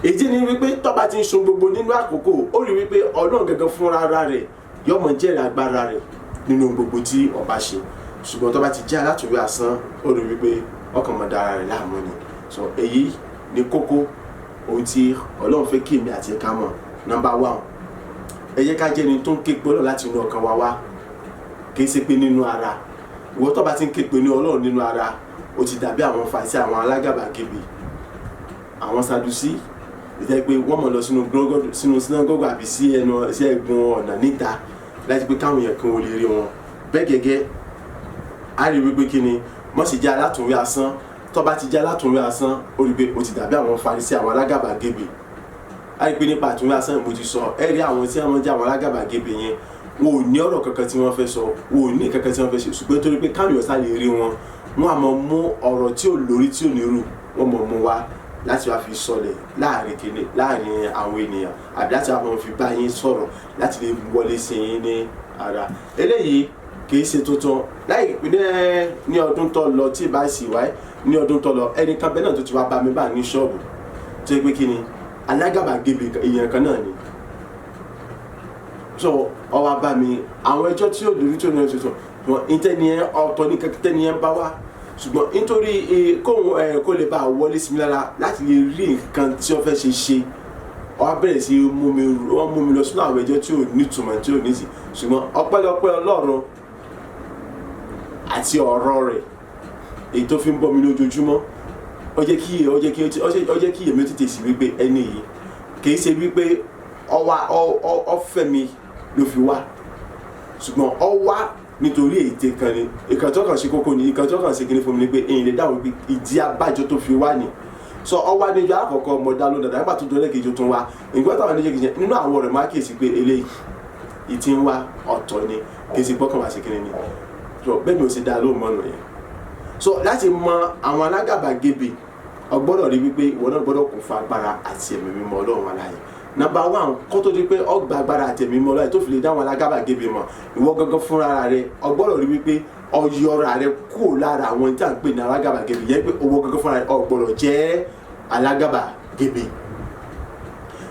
Èyí ni wípé tó bá ti ń sun gbogbo nínú àkókò, ó rí wípé Ọlọ́run gangan fúnra ara rẹ̀ yóò mọ jẹ́rìí agbára rẹ̀ nínú gbogbo tí ó bá ṣe. Ṣùgbọ́n tó bá ti jẹ́ alátùwé asán, ó rí wípé ọkàn mọ̀ dára rẹ̀ láàmú ni. So èyí ni kókó ohun tí Ọlọ́run fẹ́ kí èmi àti ẹ̀ka mọ̀. Number 1, ẹ jẹ́ ká jẹ́ ẹni tó ń ké pe Ọlọ́run láti inú ọkàn wa wá, kì í ṣe pé nínú ara. Ìwọ tó bá ti ń ké pe ní Ọlọ́run nínú ara, ó ti dàbí àwọn Fàrísì, àwọn alágàbàgebè, àwọn Sadusí, ìjẹ́ pé wọ́n mọ̀ lọ sínú sinagogu àbí sí ẹnu sí ẹ̀gbọ́n ọ̀nà níta láti pé káwọn èèyàn kan ò lè rí wọn. Bẹ́ẹ̀ gẹ́gẹ́, a rí wípé kí ni, mọ̀ sí jẹ́ alátùnwé asán. Tó bá ti jẹ́ alátùnwé asán, ó rí pé ó ti dàbí àwọn Fàrísì, àwọn alágàbàgebè. A rí pé nípa àtúnwé asán mo ti sọ, ẹ rí àwọn tí wọ́n jẹ́ àwọn alágàbàgebè yẹn, wọn ò ní ọ̀rọ̀ kankan tí wọ́n fẹ́ sọ, wọn ò ní kankan tí wọ́n fẹ́ ṣe, ṣùgbọ́n torí pé káwọn èèyàn sá lè rí wọn, wọ́n á mọ mú ọ̀rọ̀ tí ò lórí tí ò ní rù, wọ́n mọ̀ mú wá láti wá fi sọlẹ̀ láàrin kìíní láàrin àwọn ènìyàn, àbí láti wá fi bá yín sọ̀rọ̀ láti lè wọlé sí yín ní ara. Eléyìí kìí ṣe tuntun. Láì ní ọdún tó lọ tí ìbá sì wáyé ní ọdún tó lọ, ẹnìkan bẹ́ẹ̀ náà tó ti wá bá mi bá ní ṣọ́ọ̀bù tó yẹ pé kí ni alágàbàgebè èèyàn kan náà ni. So ó wá bá mi àwọn ẹjọ́ tí ó lórí tí ó ní tuntun wọn ìtẹ́ni ọ̀tọ̀ ní tẹ́ni ẹ bá wá, ṣùgbọ́n nítorí kóun kó lè bá wọlé sí mi lára láti lè rí nǹkan tí ó fẹ́ ṣe ṣe, ó wá bẹ̀rẹ̀ sí mú mi, wọ́n mú mi lọ sínú àwọn ẹjọ́ tí ò nítumọ̀, tí ò ní sí. Ṣùgbọ́n ọpẹ́lọpẹ́ Ọlọ́run àti ọ̀rọ̀ rẹ̀ èyí tó fi ń bọ́ mi lójoojúmọ́, ó jẹ́ kí ó jẹ́ kí ó jẹ́ kí èmi tètè sí wípé ẹni yìí kì í ṣe wípé ó fẹ́ mi ló fi wá, ṣùgbọ́n ó wá nítorí ète kan ni. Ìkan tó kàn ṣe kókó ni, ìkan tó kàn ṣe kíní fún mi ni pé èyí lè dáhùn wípé ìdí abájọ tó fi wá ni. So ó wá níjọ́ àkọ́kọ́, mo dá lóhùn dáadáa. Nígbà tó dọ́lẹ̀ kejì tó ń wá, ìgbà táwọn níjọ́ kejì nínú àwọn ọ̀rẹ́ máa kíyèsí pé eléyìí ìtì ń wá ọ̀tọ̀ ni, kì í ṣe gbọ́kàn wá sí kíní ni. So bẹ́ẹ̀ mi ò ṣe dá lóhùn mọ́nu yẹn. So láti mọ àwọn alágàbàgebè, o gbọ́dọ̀ rí wípé ìwọ náà gbọ́dọ̀ kún fún agbára àti ẹ̀mí mímọ́ Ọlọ́run aláyè. Number 1, kó tó di pé o gba agbára àti ẹ̀mí mímọ́ Ọlọ́run tó fi lè dá àwọn alágàbàgebè mọ̀, ìwọ gangan fúnra rẹ o gbọ́dọ̀ rí wípé o yọra rẹ kúrò lára àwọn tí à ń pè ní alágàbàgebè yẹn, pé owó gangan fúnra rẹ o gbọ́dọ̀ jẹ́ alágàbàgebè.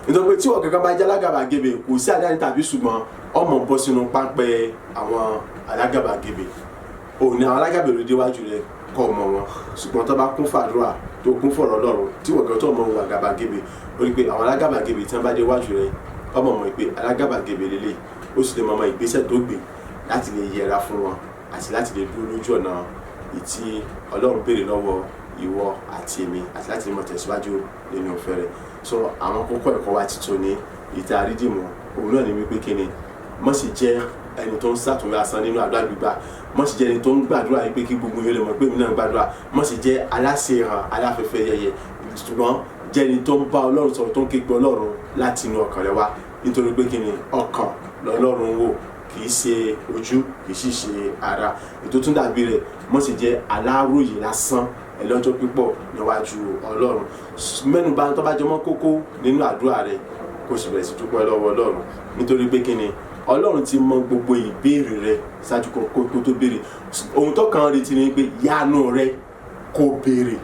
Nítorí pé tí ìwọ gangan bá jẹ́ alágàbàgebè, kò sí àdáni tàbí ṣùgbọ́n ọmọ bọ́ sínú páńpẹ́ àwọn alágàbàgebè. Òun ni àwọn alágàbàgebè déwájú rẹ kọ́ ọmọ wọn, ṣùgbọ́n tó bá kún fàdúrà, tó kún fọ̀rọ̀ Ọlọ́run, tí wọ́n gan tó ọmọ wà gàbàgebè, ó rí pé àwọn alágàbàgebè tí wọ́n bá déwájú rẹ, ọmọ mọ̀ pé alágàbàgebè lélẹ̀, ó sì lè mọ ọmọ ìgbésẹ̀ tó gbé láti lè yẹra fún wọn àti láti lè dúró lójú ọ̀nà ìtí Ọlọ́run béèrè lọ́wọ́ ìwọ àti èmi, àti láti mọ̀ tẹ̀síwájú nínú ìfẹ́ rẹ̀. So àwọn kókó ẹ̀kọ́ wa ti tó ní ìta àrídìmọ̀, òun náà ni wípé kí ni, mọ̀ sì jẹ́ ẹni tó ń ṣàtúnwé asán nínú àdúrà gbígbà, mọ̀ sì jẹ́ ẹni tó ń gbàdúrà yìí pé kí gbogbo yẹn lè mọ̀ pé èmi náà ń gbàdúrà, mọ̀ sì jẹ́ aláṣehàn aláfẹ́fẹ́ yẹyẹ, ṣùgbọ́n jẹ́ ẹni tó ń bá Ọlọ́run sọ̀rọ̀, tó ń ké pe Ọlọ́run láti inú ọkàn rẹ wá. Nítorí pé kí ni? Ọkàn lọ́lọ́run wò, kì í ṣe ojú, kì í sì ṣe ara. Ètò tún dàbí rẹ̀, mọ́ sì jẹ́ aláròyé lásán ẹlọ́jọ́ pípọ̀ níwájú Ọlọ́run. Mẹ́nuba tó bá jọmọ́ kókó nínú àdúrà rẹ, kó sì bẹ̀rẹ̀ sí dúpẹ́ lọ́wọ́ Ọlọ́run. Nítorí pé kí ni? Ọlọ́run ti mọ gbogbo ìbéèrè rẹ ṣáájú kó tó béèrè. Ohun tó kàn retí ni pé yanu rẹ kó béèrè,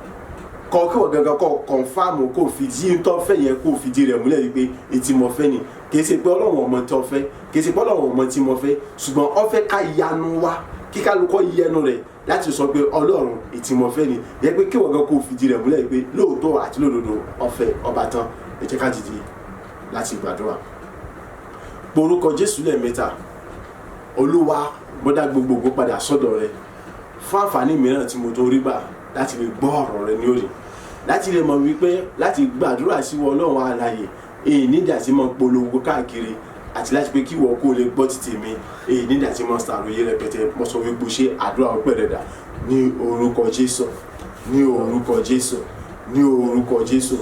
kọ kí wọ́n gangan kọ kọ̀nfàmù, kó fìdí tó fẹ́ yẹn, kó fìdí rẹ̀ múlẹ̀ wípé etí mo fẹ́ ni. Kì í ṣe pé Ọlọ́run ọmọ tó fẹ́, kì í ṣe pé Ọlọ́run ọmọ tí mo fẹ́, ṣùgbọ́n ó fẹ́ ká yanu wá, kí kálukọ́ yẹnu rẹ̀ láti sọ pé Ọlọ́run etí mo fẹ́ ni. Yẹ pé kí wọ́n gan kó fìdí rẹ̀ múlẹ̀ wípé lóòótọ́ àti lódodo ọ̀fẹ́ ọba tán. Ẹ jẹ́ ká dìde láti gbàdúrà. Porúkọ Jésù lẹ́ẹ̀mẹ́ta. Olúwa, mo dá gbogbo ògo padà sọ́dọ̀ rẹ fún àǹfààní mìíràn tí mo tó rí gbà láti lè gbọ́ ọ̀rọ̀ rẹ ní òní, láti lè mọ̀ wípé láti gbàdúrà sí wọ Ọlọ́run alààyè, èyí nídìí àti mọ̀ polongo káàkiri àti láti pé kí ìwọ kó lè gbọ́ títì mi, èyí nídìí àti mọ̀ ṣàròyé rẹpẹtẹ. Mo sọ wípé ṣe àdúrà ọpẹ́ rẹ dà ní orúkọ Jésù, ní orúkọ Jésù, ní orúkọ Jésù.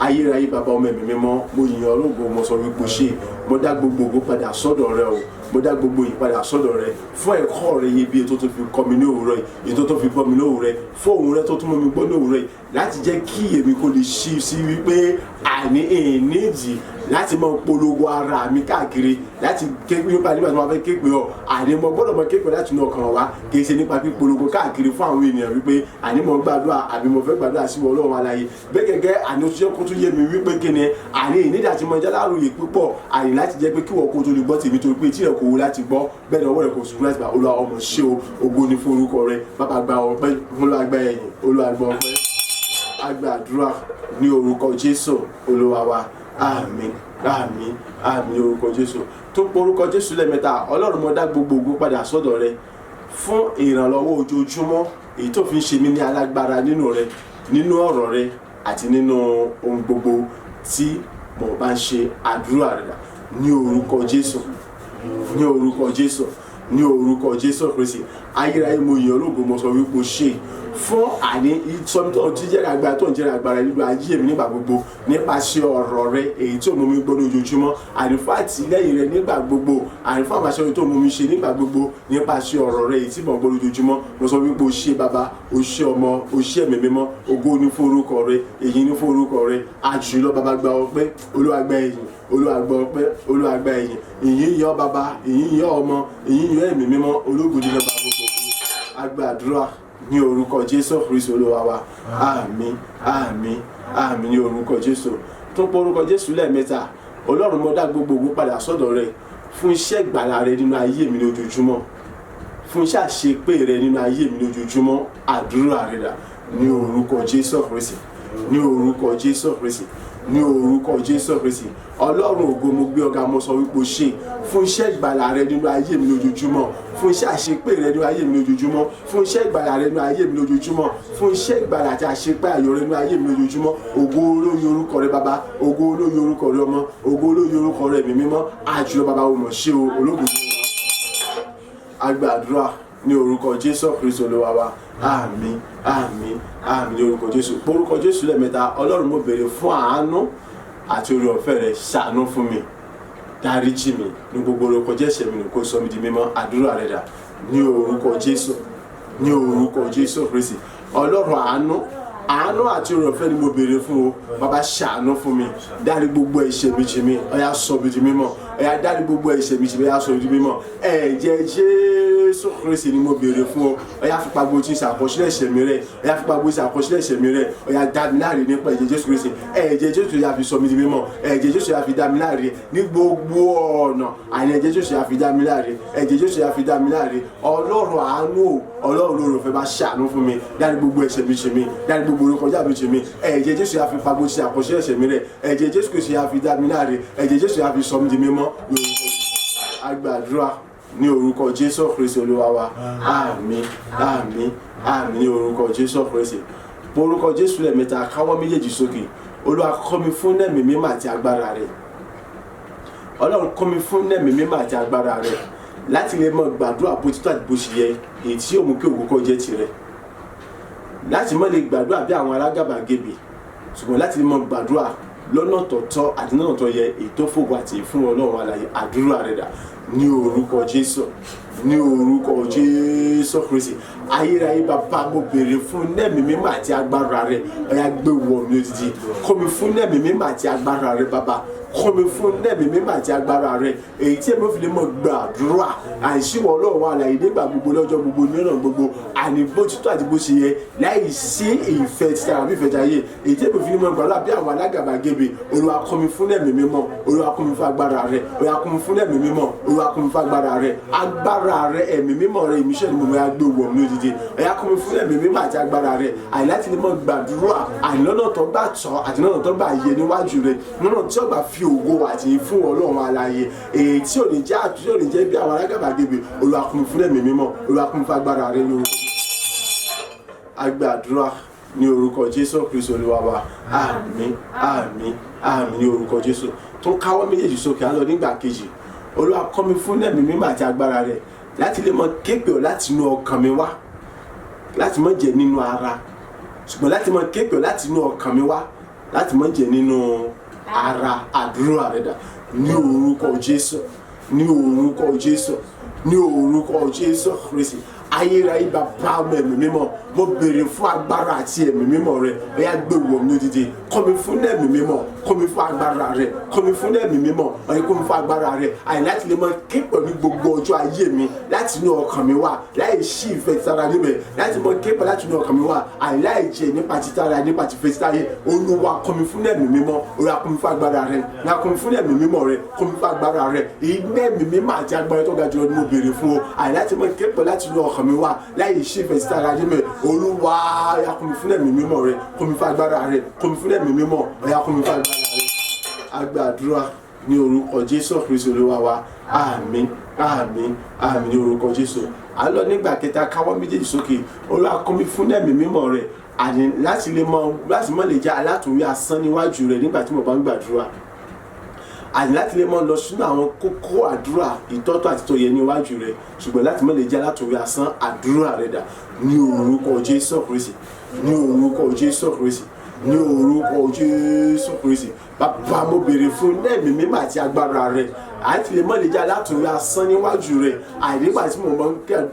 Ayérayé, Bàbá, ọmọ, ẹ̀mí mímọ́, mo yìn ọ́ lógo. Mo sọ wípé ṣe mo dá gbogbo ògo padà sọ́dọ̀ rẹ o. Mo dá gbogbo yìí padà sọ́dọ̀ rẹ fún ẹ̀kọ́ rẹ iyebíye tó tún fi kọ́ mi ní òwúrọ̀ yìí, ètò tó fi bọ́ mi ní òwúrọ̀ yìí, fún òun rẹ tó tún mú mi gbọ́ ní òwúrọ̀ yìí, láti jẹ́ kí èmi kò lè ṣí sí wípé àní ìnídìí láti máa polongo ara mi káàkiri, láti ké nípa nígbà tí wọ́n fẹ́ ké pé ọ, àní mo gbọ́dọ̀ mọ ké pé láti inú ọkàn wa, kì í ṣe nípa pípolongo káàkiri fún àwọn ènìyàn wípé àní mo gbàdúrà àbí mo fẹ́ gbàdúrà sí Ọlọ́run alààyè. Bẹ́ẹ̀ gẹ́gẹ́, àní ó tún jẹ́ kó tún yé mi wípé kí ni àní ìnídìí àti mọ jáláròyè púpọ̀, àní láti jẹ́ pé kí wọ́n kó tó lè gbọ́ tèmi, torí pé etí rẹ̀ kò wú láti gbọ́, bẹ́ẹ̀ ni ọwọ́ rẹ̀ kò sùn láti gbà. Olúwa, ọmọ ṣé o. Ògo ni fún orúkọ rẹ. Bàbá, gba ọpẹ́. Olúwa, gba ẹ̀yìn. Olúwa, gba ọpẹ́. A gbàdúrà ní orúkọ Jésù Olúwa wa. Àmín, àmín, àmín ní orúkọ Jésù. Tó pọ̀ orúkọ Jésù lẹ́ẹ̀mẹ́ta. Ọlọ́run, mo dá gbogbo ògo padà sọ́dọ̀ rẹ fún ìrànlọ́wọ́ ojoojúmọ́ èyí tó fi ń ṣe mí ní alágbára nínú rẹ, nínú ọ̀rọ̀ rẹ àti nínú ohun gbogbo tí mo bá ń ṣe. Àdúrà rẹ ní orúkọ Jésù, ní orúkọ Jésù, ní orúkọ Jésù Kristi. Ayérayé, mo yìn ọ́ lógo. Mo sọ wípé o ṣe fún àní sọmi tó ti jẹ́rìí agbára tó ń jẹ́rìí agbára nínú ayé mi nígbà gbogbo nípasẹ̀ ọ̀rọ̀ rẹ èyí tí ò mú mi gbọ́ lójoojúmọ́, àní fún àtìlẹ́yìn rẹ nígbà gbogbo, àní fún àwọn àṣẹ tó mú mi ṣe nígbà gbogbo nípasẹ̀ ọ̀rọ̀ rẹ èyí tí mò ń gbọ́ lójoojúmọ́. Mo sọ wípé o ṣe, Bàbá, o ṣe Ọmọ, o ṣe Ẹ̀mí Mímọ́. Ògo ní fún orúkọ rẹ, èyí ní fún orúkọ rẹ àjùlọ. Bàbá, gba ọpẹ́. Olúwa, gba ẹ̀yìn. Olúwa, gba ọpẹ́. Olúwa, gba ẹ̀yìn. Ìyìn yọ Bàbá, ìyìn yọ Ọmọ, ìyìn yọ Ẹ̀mí Mímọ́, ológun ní lọ́ba gbogbo. A gbàdúrà ní orúkọ Jésù Kristu Olúwa wa. Àmín, àmín, àmín ní orúkọ Jésù. Tó pọ̀ orúkọ Jésù lẹ́ẹ̀mẹ́ta. Ọlọ́run, mo dá gbogbo ògo padà sọ́dọ̀ rẹ fún iṣẹ́ ìgbàlà rẹ nínú ayé mi lójoojúmọ́, fún iṣẹ́ àṣepé rẹ nínú ayé mi lójoojúmọ́. Àdúrà rẹ dà ní orúkọ Jésù Kristi, ní orúkọ Jésù Kristi, ní orúkọ Jésù Kristi. Ọlọ́run ògo, mo gbé ọ̀gá. Mo sọ wípé o ṣe fún iṣẹ́ ìgbàlà rẹ nínú ayé mi lójoojúmọ́, fún iṣẹ́ àṣepé rẹ nínú ayé mi lójoojúmọ́, fún iṣẹ́ ìgbàlà rẹ nínú ayé mi lójoojúmọ́, fún iṣẹ́ ìgbàlà àti àṣepé ayọ̀ rẹ nínú ayé mi lójoojúmọ́. Ògo olóyè orúkọ rẹ, Bàbá. Ògo olóyè orúkọ rẹ, Ọmọ. Ògo olóyè orúkọ rẹ, Ẹ̀mí Mímọ́ àjùlọ. Bàbá, o mọ̀ ṣe o, ológun. A gbàdúrà ní orúkọ Jésù Kristu Olúwa wa. Àmín, àmín, àmín ní orúkọ Jésù. Orúkọ Jésù lẹ́ẹ̀mẹ́ta. Ọlọ́run, mo béèrè fún àánú àti oore ọ̀fẹ́ rẹ. Ṣàánú fún mi, dáríjì mi ní gbogbo orúkọ Jésù mi kó sọ mi di mímọ́. Àdúrà rẹ dà ní orúkọ Jésù, ní orúkọ Jésù Kristi. Ọlọ́run àánú, àánú àti oore ọ̀fẹ́ ni mo béèrè fún o. Bàbá, ṣàánú fún mi, dárí gbogbo ẹ̀ṣẹ̀ mi jì mí, ó yá, sọ mi di mímọ́. Ó yá, dárí gbogbo ẹ̀ṣẹ̀ mi jì mí, ó yá, sọ mi di mímọ́. Ẹ̀jẹ̀ Jésù Kristi ni mo béèrè fún o. Ó yá, fipá gbogbo tí ń ṣàkọsílẹ̀ ẹ̀ṣẹ̀ mi rẹ̀. Ó yá, fipá gbogbo tí ń ṣàkọsílẹ̀ ẹ̀ṣẹ̀ mi rẹ̀. Ó yá, dá mi láre nípa ẹ̀jẹ̀ Jésù Kristi. Ẹ̀jẹ̀ Jésù yá fi sọ mi di mímọ́. Ẹ̀jẹ̀ Jésù yá fi dá mi láre ní gbogbo ọ̀nà. Àní ẹ̀jẹ̀ Jésù yá fi dá mi láre. Ẹ̀jẹ̀ Jésù yá fi dá mi láre. Ọlọ́run àánú o, Ọlọ́run lóore ọ̀fẹ́, bá ṣàánú fún mi, dárí gbogbo ẹ̀ṣẹ̀ mi jì mí, dárí gbogbo orúkọjá mi jì mí. Ẹ̀jẹ̀ Jésù yá fi pa gbogbo tí àkọsílẹ̀ ẹ̀ṣẹ̀ mi rẹ̀. Ẹ̀jẹ̀ Jésù Kristi yá fi dá mi láre. Ẹ̀jẹ̀ Jésù yá fi sọ mi di mímọ́. A gbàdúrà ní orúkọ Jésù Kristi Olúwa wa. Àmín, àmín, àmín ní orúkọ Jésù Kristi. Orúkọ Jésù lẹ́ẹ̀mẹ́ta. Káwọ́ méjèèjì sókè. Olúwa, kọ́ mi fún ẹ̀mí mímọ́ àti agbára rẹ̀. Ọlọ́run, kọ́ mi fún ẹ̀mí mímọ́ àti agbára rẹ̀ láti lè mọ gbàdúrà bó ti tó àti bó ṣe yẹ, èyí tí yóò mú kí ògo kó jẹ́ tirẹ̀, láti má lè gbàdúrà bí àwọn alágàbàgebè, ṣùgbọ́n láti lè mọ gbàdúrà Lọ́nà tó tọ́ àti lọ́nà tó yẹ, èyí tó fògo àti fún Ọlọ́run alààyè. Àdúrà rẹ̀ dà ní orúkọ Jésù, ní orúkọ Jésù Kristi. Ayérayé bàbá, mo béèrè fún nẹ́ẹ̀mí mímọ́ àti agbára rẹ̀. Ọ̀yá, gbé wọ̀ mí òjijì. Kọ́ mi fún nẹ́ẹ̀mí mímọ́ àti agbára rẹ̀. Bàbá, kọ́ mi fún nẹ́ẹ̀mí mímọ́ àti agbára rẹ̀, èyí tí èmi ò fi lè mọ̀ gbàdúrà àìsíwọ̀ Ọlọ́run alààyè nígbà gbogbo, lọ́jọ́ gbogbo, ní ọ̀nà gbogbo, àní bó ti tó àti bó ṣe yẹ, láì sí ìfẹ́ ti tara bí ìfẹ́ jayé, èyí tí èmi ò fi lè mọ̀ gbàdúrà bí àwọn alágàbàgebè. Olúwa, kọ́ mi fún nẹ́ẹ̀mí mímọ́. Olúwa, kọ́ mi fún agbára rẹ̀. Olúwa, kọ́ mi fún nẹ́ẹ̀mí mímọ́. Olúwa, kọ́ mi fún agbára rẹ̀, agbára rẹ̀, ẹ̀mí mímọ́ rẹ̀, ìmísẹ́ ni mo máa gbé wọ̀ mí òjijì. Ọ̀yá, kọ́ mi fún ẹ̀mí mímọ́ àti agbára rẹ̀, àní láti lè mọ̀ gbàdúrà, àní lọ́nà tó gbà tọ́ àti lọ́nà tó gbà yẹ níwájú rẹ̀, lọ́nà tí ó gbà fi ògo àti fún Ọlọ́run alààyè, èyí tí ò ní jẹ́ àti tí ò ní jẹ́ bí àwọn alágàbàgebè. Olúwa, kún mi fún ẹ̀mí mímọ́. Olúwa, kún mi fún agbára rẹ̀ ní orúkọ. Agbàdúrà ní orúkọ Jésù Kristu Olúwa wa. Àmín, àmín, àmín ní orúkọ Jésù. Tó káwọ́ méjèèjì sókè, á lọ nígbà kejì. Olúwa, kọ́ mi fún ẹ̀mí mímọ́ àti agbára rẹ̀ láti lè mọ képe ọ́ láti inú ọkàn mi wá, láti má jẹ́ nínú ara, ṣùgbọ́n láti mọ képe ọ́ láti inú ọkàn mi wá, láti má jẹ́ nínú ara. Àdúrà rẹ̀ dà ní orúkọ Jésù, ní orúkọ Jésù, ní orúkọ Jésù Kristi. Ayérayé bàbá, ọmọ, ẹ̀mí mímọ́, mo béèrè fún agbára àti ẹ̀mí mímọ́ rẹ. Ọ̀yá, gbé wọ̀ mí òdìdí. Kọ́ mi fún ẹ̀mí mímọ́, kọ́ mi fún agbára rẹ, kọ́ mi fún ẹ̀mí mímọ́. Ọ̀yá, kọ́ mi fún agbára rẹ, àyè láti lè máa ké pẹ̀lú gbogbo ọjọ́ ayé mi láti inú ọkàn mi wá, láì sí ìfẹ́ títara níbẹ̀, láti máa ké pẹ̀lú láti inú ọkàn mi wá, àyè láì jẹ́ nípa títara, nípa tìfẹ́ títayé. Olúwa, kọ́ mi fún ẹ̀mí mímọ́. Olúwa, kọ́ mi fún agbára rẹ. Olúwa, kọ́ mi fún ẹ̀mí mímọ́ rẹ, kọ́ mi fún agbára rẹ. Iná ẹ̀mí mímọ́ àti agbára tó ga jùlọ ni mo béèrè fún o, àyè láti máa ké pẹ̀lú láti inú ọkàn mi wá, láì sí ìfẹ́ títara níbẹ̀. Olúwa, ya kọ́ mi fún ẹ̀mí mímọ́ rẹ, kọ́ mi fún agbára rẹ, kọ́ mi fún ẹ̀mí mímọ́. Ọ̀yá, kọ́ mi fún agbára rẹ. Agbàdúrà ní orúkọ Jésù Kristu Olúwa wa. Àmín, àmín, àmín ní orúkọ Jésù. À ń lọ nígbà kẹta. Káwọ́ méjèèjì sókè. Olúwa, kọ́ mi fún ẹ̀mí mímọ́ rẹ, àní láti lè mọ, láti mọ lè jẹ́ alátùnwí asán níwájú rẹ nígbà tí mo bá ń gbàdúrà, àní láti lè mọ lọ sínú àwọn kókó àdúrà ìtọ́tọ̀ àti tó yẹ níwájú rẹ, ṣùgbọ́n láti mọ lè jẹ́ alátùnwí asán. Àdúrà rẹ dà ní orúkọ Jésù Kristi, ní orúkọ Jésù Kristi, ní orúkọ Jésù Kristi. Bàbá, mo béèrè fún ẹ̀mí mímọ́ àti agbára rẹ, àti lè mọ lè jẹ́ alátùnwí asán níwájú rẹ, àìnígbà tí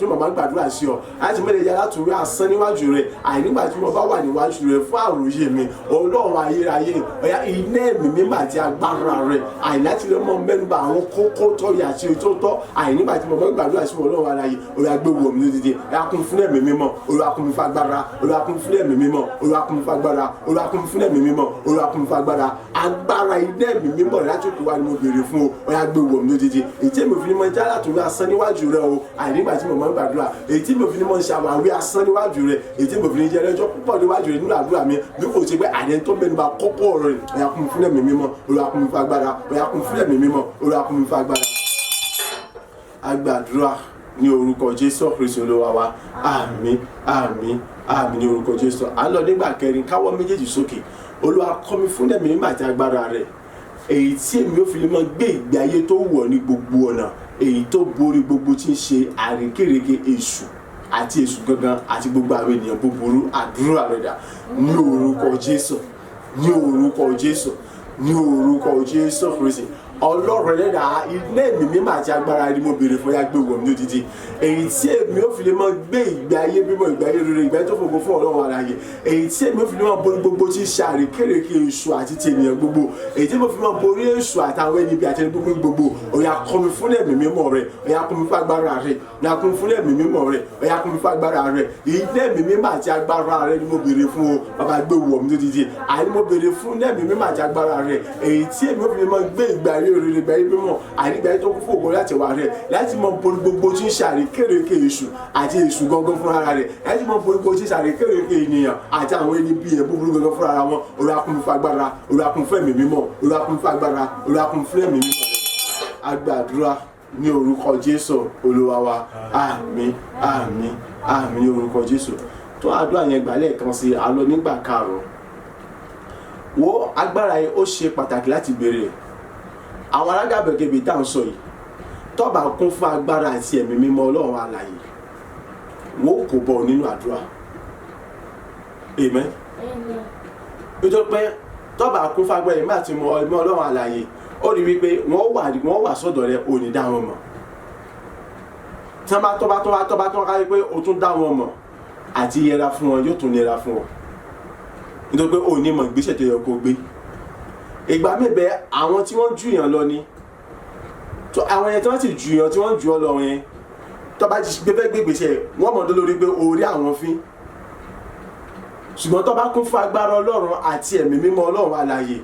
mo máa ń gbàdúrà sí ọ, àti mọ lè jẹ́ alátùnwí asán níwájú rẹ, àìnígbà tí mo bá wà níwájú rẹ fún àròyé mi. Ọlọ́run ayérayé, ọ̀yá, iná ẹ̀mí mímọ́ àti agbára rẹ, àìláti lè mọ mẹ́nuba àwọn kókó tó yẹ àti tó tọ́, àìnígbà tí mo bá ń gbàdúrà sí Ọlọ́run aláyé. Olúwa, gbé wọ̀ mí lódìdí. Ọ̀yá, kún fún ẹ̀mí mímọ́. Olúwa, kún fún agbára. Olúwa, kún fún ẹ̀mí mímọ́. Olúwa, kún fún agbára. Olúwa, kún fún ẹ̀mí mímọ́. Olúwa, kún fún agbára. Agbára iná ẹ̀mí mímọ́ rẹ láti òkè wá ni mo béèrè fún o. Ọ̀yá, gbé wọ̀ mí lódìdí, èyí tí mi ò fi ní mọ jẹ́ alátùnwí asán níwájú rẹ o, àìnígbà tí mo máa ń gbàdúrà, èyí tí mi ò fi ní mọ ṣàwáwí asán níwájú rẹ, èyí tí mi ò fi ní jẹ́ ẹlẹ́jọ́ púpọ̀ níwájú rẹ nínú àdúrà mi, bí kò ṣe pé àdé tó mẹ́nuba kókó ọ̀rọ̀ rẹ. Ọ̀yá, kún mi fún ẹ̀mí mímọ́. Olúwa, kún mi fún agbára. Ọ̀yá, kún mi fún ẹ̀mí mímọ́. Olúwa, kún mi fún agbára. Agbàdúrà ní orúkọ Jésù Kristu Olúwa wa. Àmín, àmín, àmín ní orúkọ Jésù. À ń lọ nígbà kẹrin. Káwọ́ méjèèjì sókè. Olúwa, kọ́ mi fún ẹ̀mí mímọ́ àti agbára rẹ̀, èyí tí èmi ò fi lè máa gbé ìgbé ayé tó wù ọ́ ní gbogbo ọ̀nà, èyí tó borí gbogbo tí ń ṣe àrékérekè èṣù àti èṣù gangan àti gbogbo àwọn ènìyàn búburú. Àdúrà rẹ̀ dà ní orúkọ Jésù, ní orúkọ Jésù, ní orúkọ Jésù Kristi. Ọlọ́run ẹlẹ́dàá, iná ẹ̀mí mímọ́ àti agbára ni mo béèrè fún. Ya, gbé wọ̀ mí lódìdí, èyí tí èmi ò fi lè máa gbé ìgbé ayé mímọ́, ìgbé ayé rere, ìgbé ayé tó fògo fún Ọlọ́run alààyè, èyí tí èmi ò fi lè máa borí gbogbo tí ń ṣe àrékérekè èṣù àti ti ènìyàn gbogbo, èyí tí mo fi máa borí èṣù àtàwọn ẹni ibi àti ẹni gbogbo gbogbo. Ọ̀yá, kọ́ mi fún ẹ̀mí mímọ́ rẹ. Ọ̀yá, kọ́ mi fún agbára rẹ. Ọ̀yá, kọ́ mi fún ẹ̀mí mímọ́ rẹ. Ọ̀yá, kọ́ mi fún agbára rẹ. Iná ẹ̀mí mímọ́ àti agbára rẹ ni mo béèrè fún o. Bàbá, gbé wọ̀ mí lódìdí. Àní mo béèrè fún ẹ̀mí mímọ́ àti agbára rẹ, èyí tí èmi ò fi lè máa gbé ìgbé ayé rere, ìgbé ayé mímọ́, àní ìgbé ayé tó kún fún ògo láti wà rẹ, láti máa borí gbogbo tí ń ṣe àrékérekè èṣù àti èṣù gangan fúnra rẹ̀, láti máa borí gbogbo tí ń ṣe àrékérekè ènìyàn àti àwọn ẹni bí ẹ̀ búburú gangan fúnra wọn. Olúwa, kún mi fún agbára. Olúwa, kún fún ẹ̀mí mímọ́. Olúwa, kún fún agbára. Olúwa, kún fún ẹ̀mí mímọ́. Agbàdúrà ní orúkọ Jésù Olúwa wa. Àmín, àmín, àmín ní orúkọ Jésù. Tó àdúrà yẹn gbà lẹ́ẹ̀kan sí. A lọ nígbà karùn-ún. Wo agbára yìí, ó ṣe pàtàkì láti béèrè. Àwọn alágàbàgebè tá à ń sọ yìí, tó bá kún fún agbára àti ẹ̀mí mímọ́ Ọlọ́run alààyè, wọ́n kò bọ̀ nínú àdúrà. Amen. Amen. Nítorí pé Tó bá kún fagbọ́ ẹ̀mí àti ọmọ Ọlọ́run alààyè, ó rí wípé wọ́n wà sọ́dọ̀ rẹ, ò ní dá wọn mọ̀. Tí wọ́n bá tọ́ bá tọ́ bá tọ́ bá tọ́ ká rí pé o tún dá wọn mọ̀, àti yẹra fún wọn yóò tún nira fún wọn, nítorí pé ò ní mọ̀ ìgbésẹ̀ tó yẹ kó gbé. Ìgbà míì bẹ, àwọn tí wọ́n jù yàn lọ ni tó àwọn yẹn tí wọ́n sì jù yàn, tí wọ́n jù ọ lọ yẹn, tó bá ti gbé fẹ́ gbé ìgbésẹ̀, wọ́n mọ̀ tó lórí pé orí àwọn fín. Ṣùgbọ́n tó bá kún fún agbára Ọlọ́run àti ẹ̀mí mímọ́ Ọlọ́run alààyè,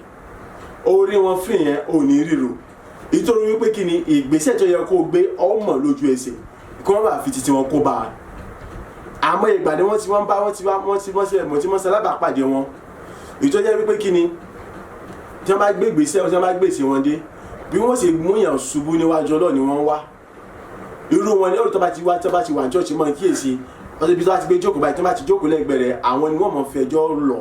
orí wọn fín yẹn ò ní ríro, nítorí wípé kí ni ìgbésẹ̀ tó yẹ kó gbé, ọmọ lójú ẹsẹ̀ kí wọ́n bá fi titi wọn kó bá a. Àmọ́ ìgbà ni wọ́n ti wọ́n bá wọ́n ti wọ́n ti wọ́n ti mọ̀ tí wọ́n ṣe alábàápàdé wọn, ìtọ́jẹ́ wípé kí ni tí wọ́n bá gbé ìgbésẹ̀, tí wọ́n bá gbèsè wọn dé, bí wọ́n ṣe mú yàn ṣubú níwájú Ọlọ́run ni wọ́n wá. Irú wọn ni ó tó bá ti wá, tó bá ti wà ní church, mọ́ kíyèsí ọtí bí tó bá ti gbé jókòó báyìí, tó bá ti jókòó lẹ́gbẹ̀ẹ́ rẹ̀, àwọn ni wọ́n mọ̀ fẹjọ́ lọ,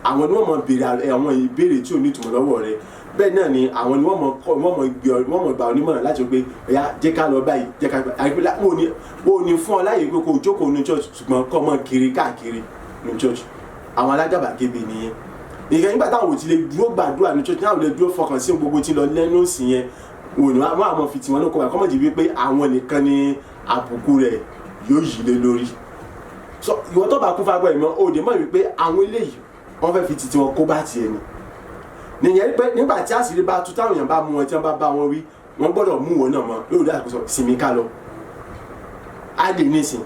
àwọn ni wọ́n mọ̀ béèrè àwọn ìbéèrè tí ò ní ìtumọ̀ lọ́wọ́ rẹ̀. Bẹ́ẹ̀ náà ni àwọn ni wọ́n mọ̀ kọ́, wọ́n mọ̀ gbé ọ, wọ́n mọ̀ gbà onímọ̀ràn láti pé ẹ̀yà jẹ́ ká lọ báyìí, jẹ́ ká àìpé wọ́n ò ní fún ọ láyè pé kó o jókòó ní church, ṣùgbọ́n kọ́ mọ́ kiri káàkiri ní church. Àwọn alágàbàgebè nìyẹn. Ìkẹyìn nígbà táwọn ò ti lè dúró gbàdúrà ní church, táwọn ò lè dúró fọkàn sí gbogbo tí lọ lẹ́nu òsì yẹn, wọ́n ní wọ́n àmọ́ fi tiwọn náà kọ́ kọ́mọ̀jì wípé àwọn nìkan ni àbùkù rẹ̀ yóò yí lé lórí. So ìwọ tó bá kún fagbọ́ ìmọ̀, ó dé mọ̀ wípé àwọn eléyìí wọ́n fẹ́ fi titi wọn kó bá tiẹ̀ ni. Nìyẹn pé nígbà tí àṣírí bá tú, táwọn èèyàn bá mú wọn, tí wọ́n bá bá wọn wí, wọ́n gbọ́dọ̀ mú wọn náà mọ́ lórí àkóso sinmi ká lọ. Á lè nísìn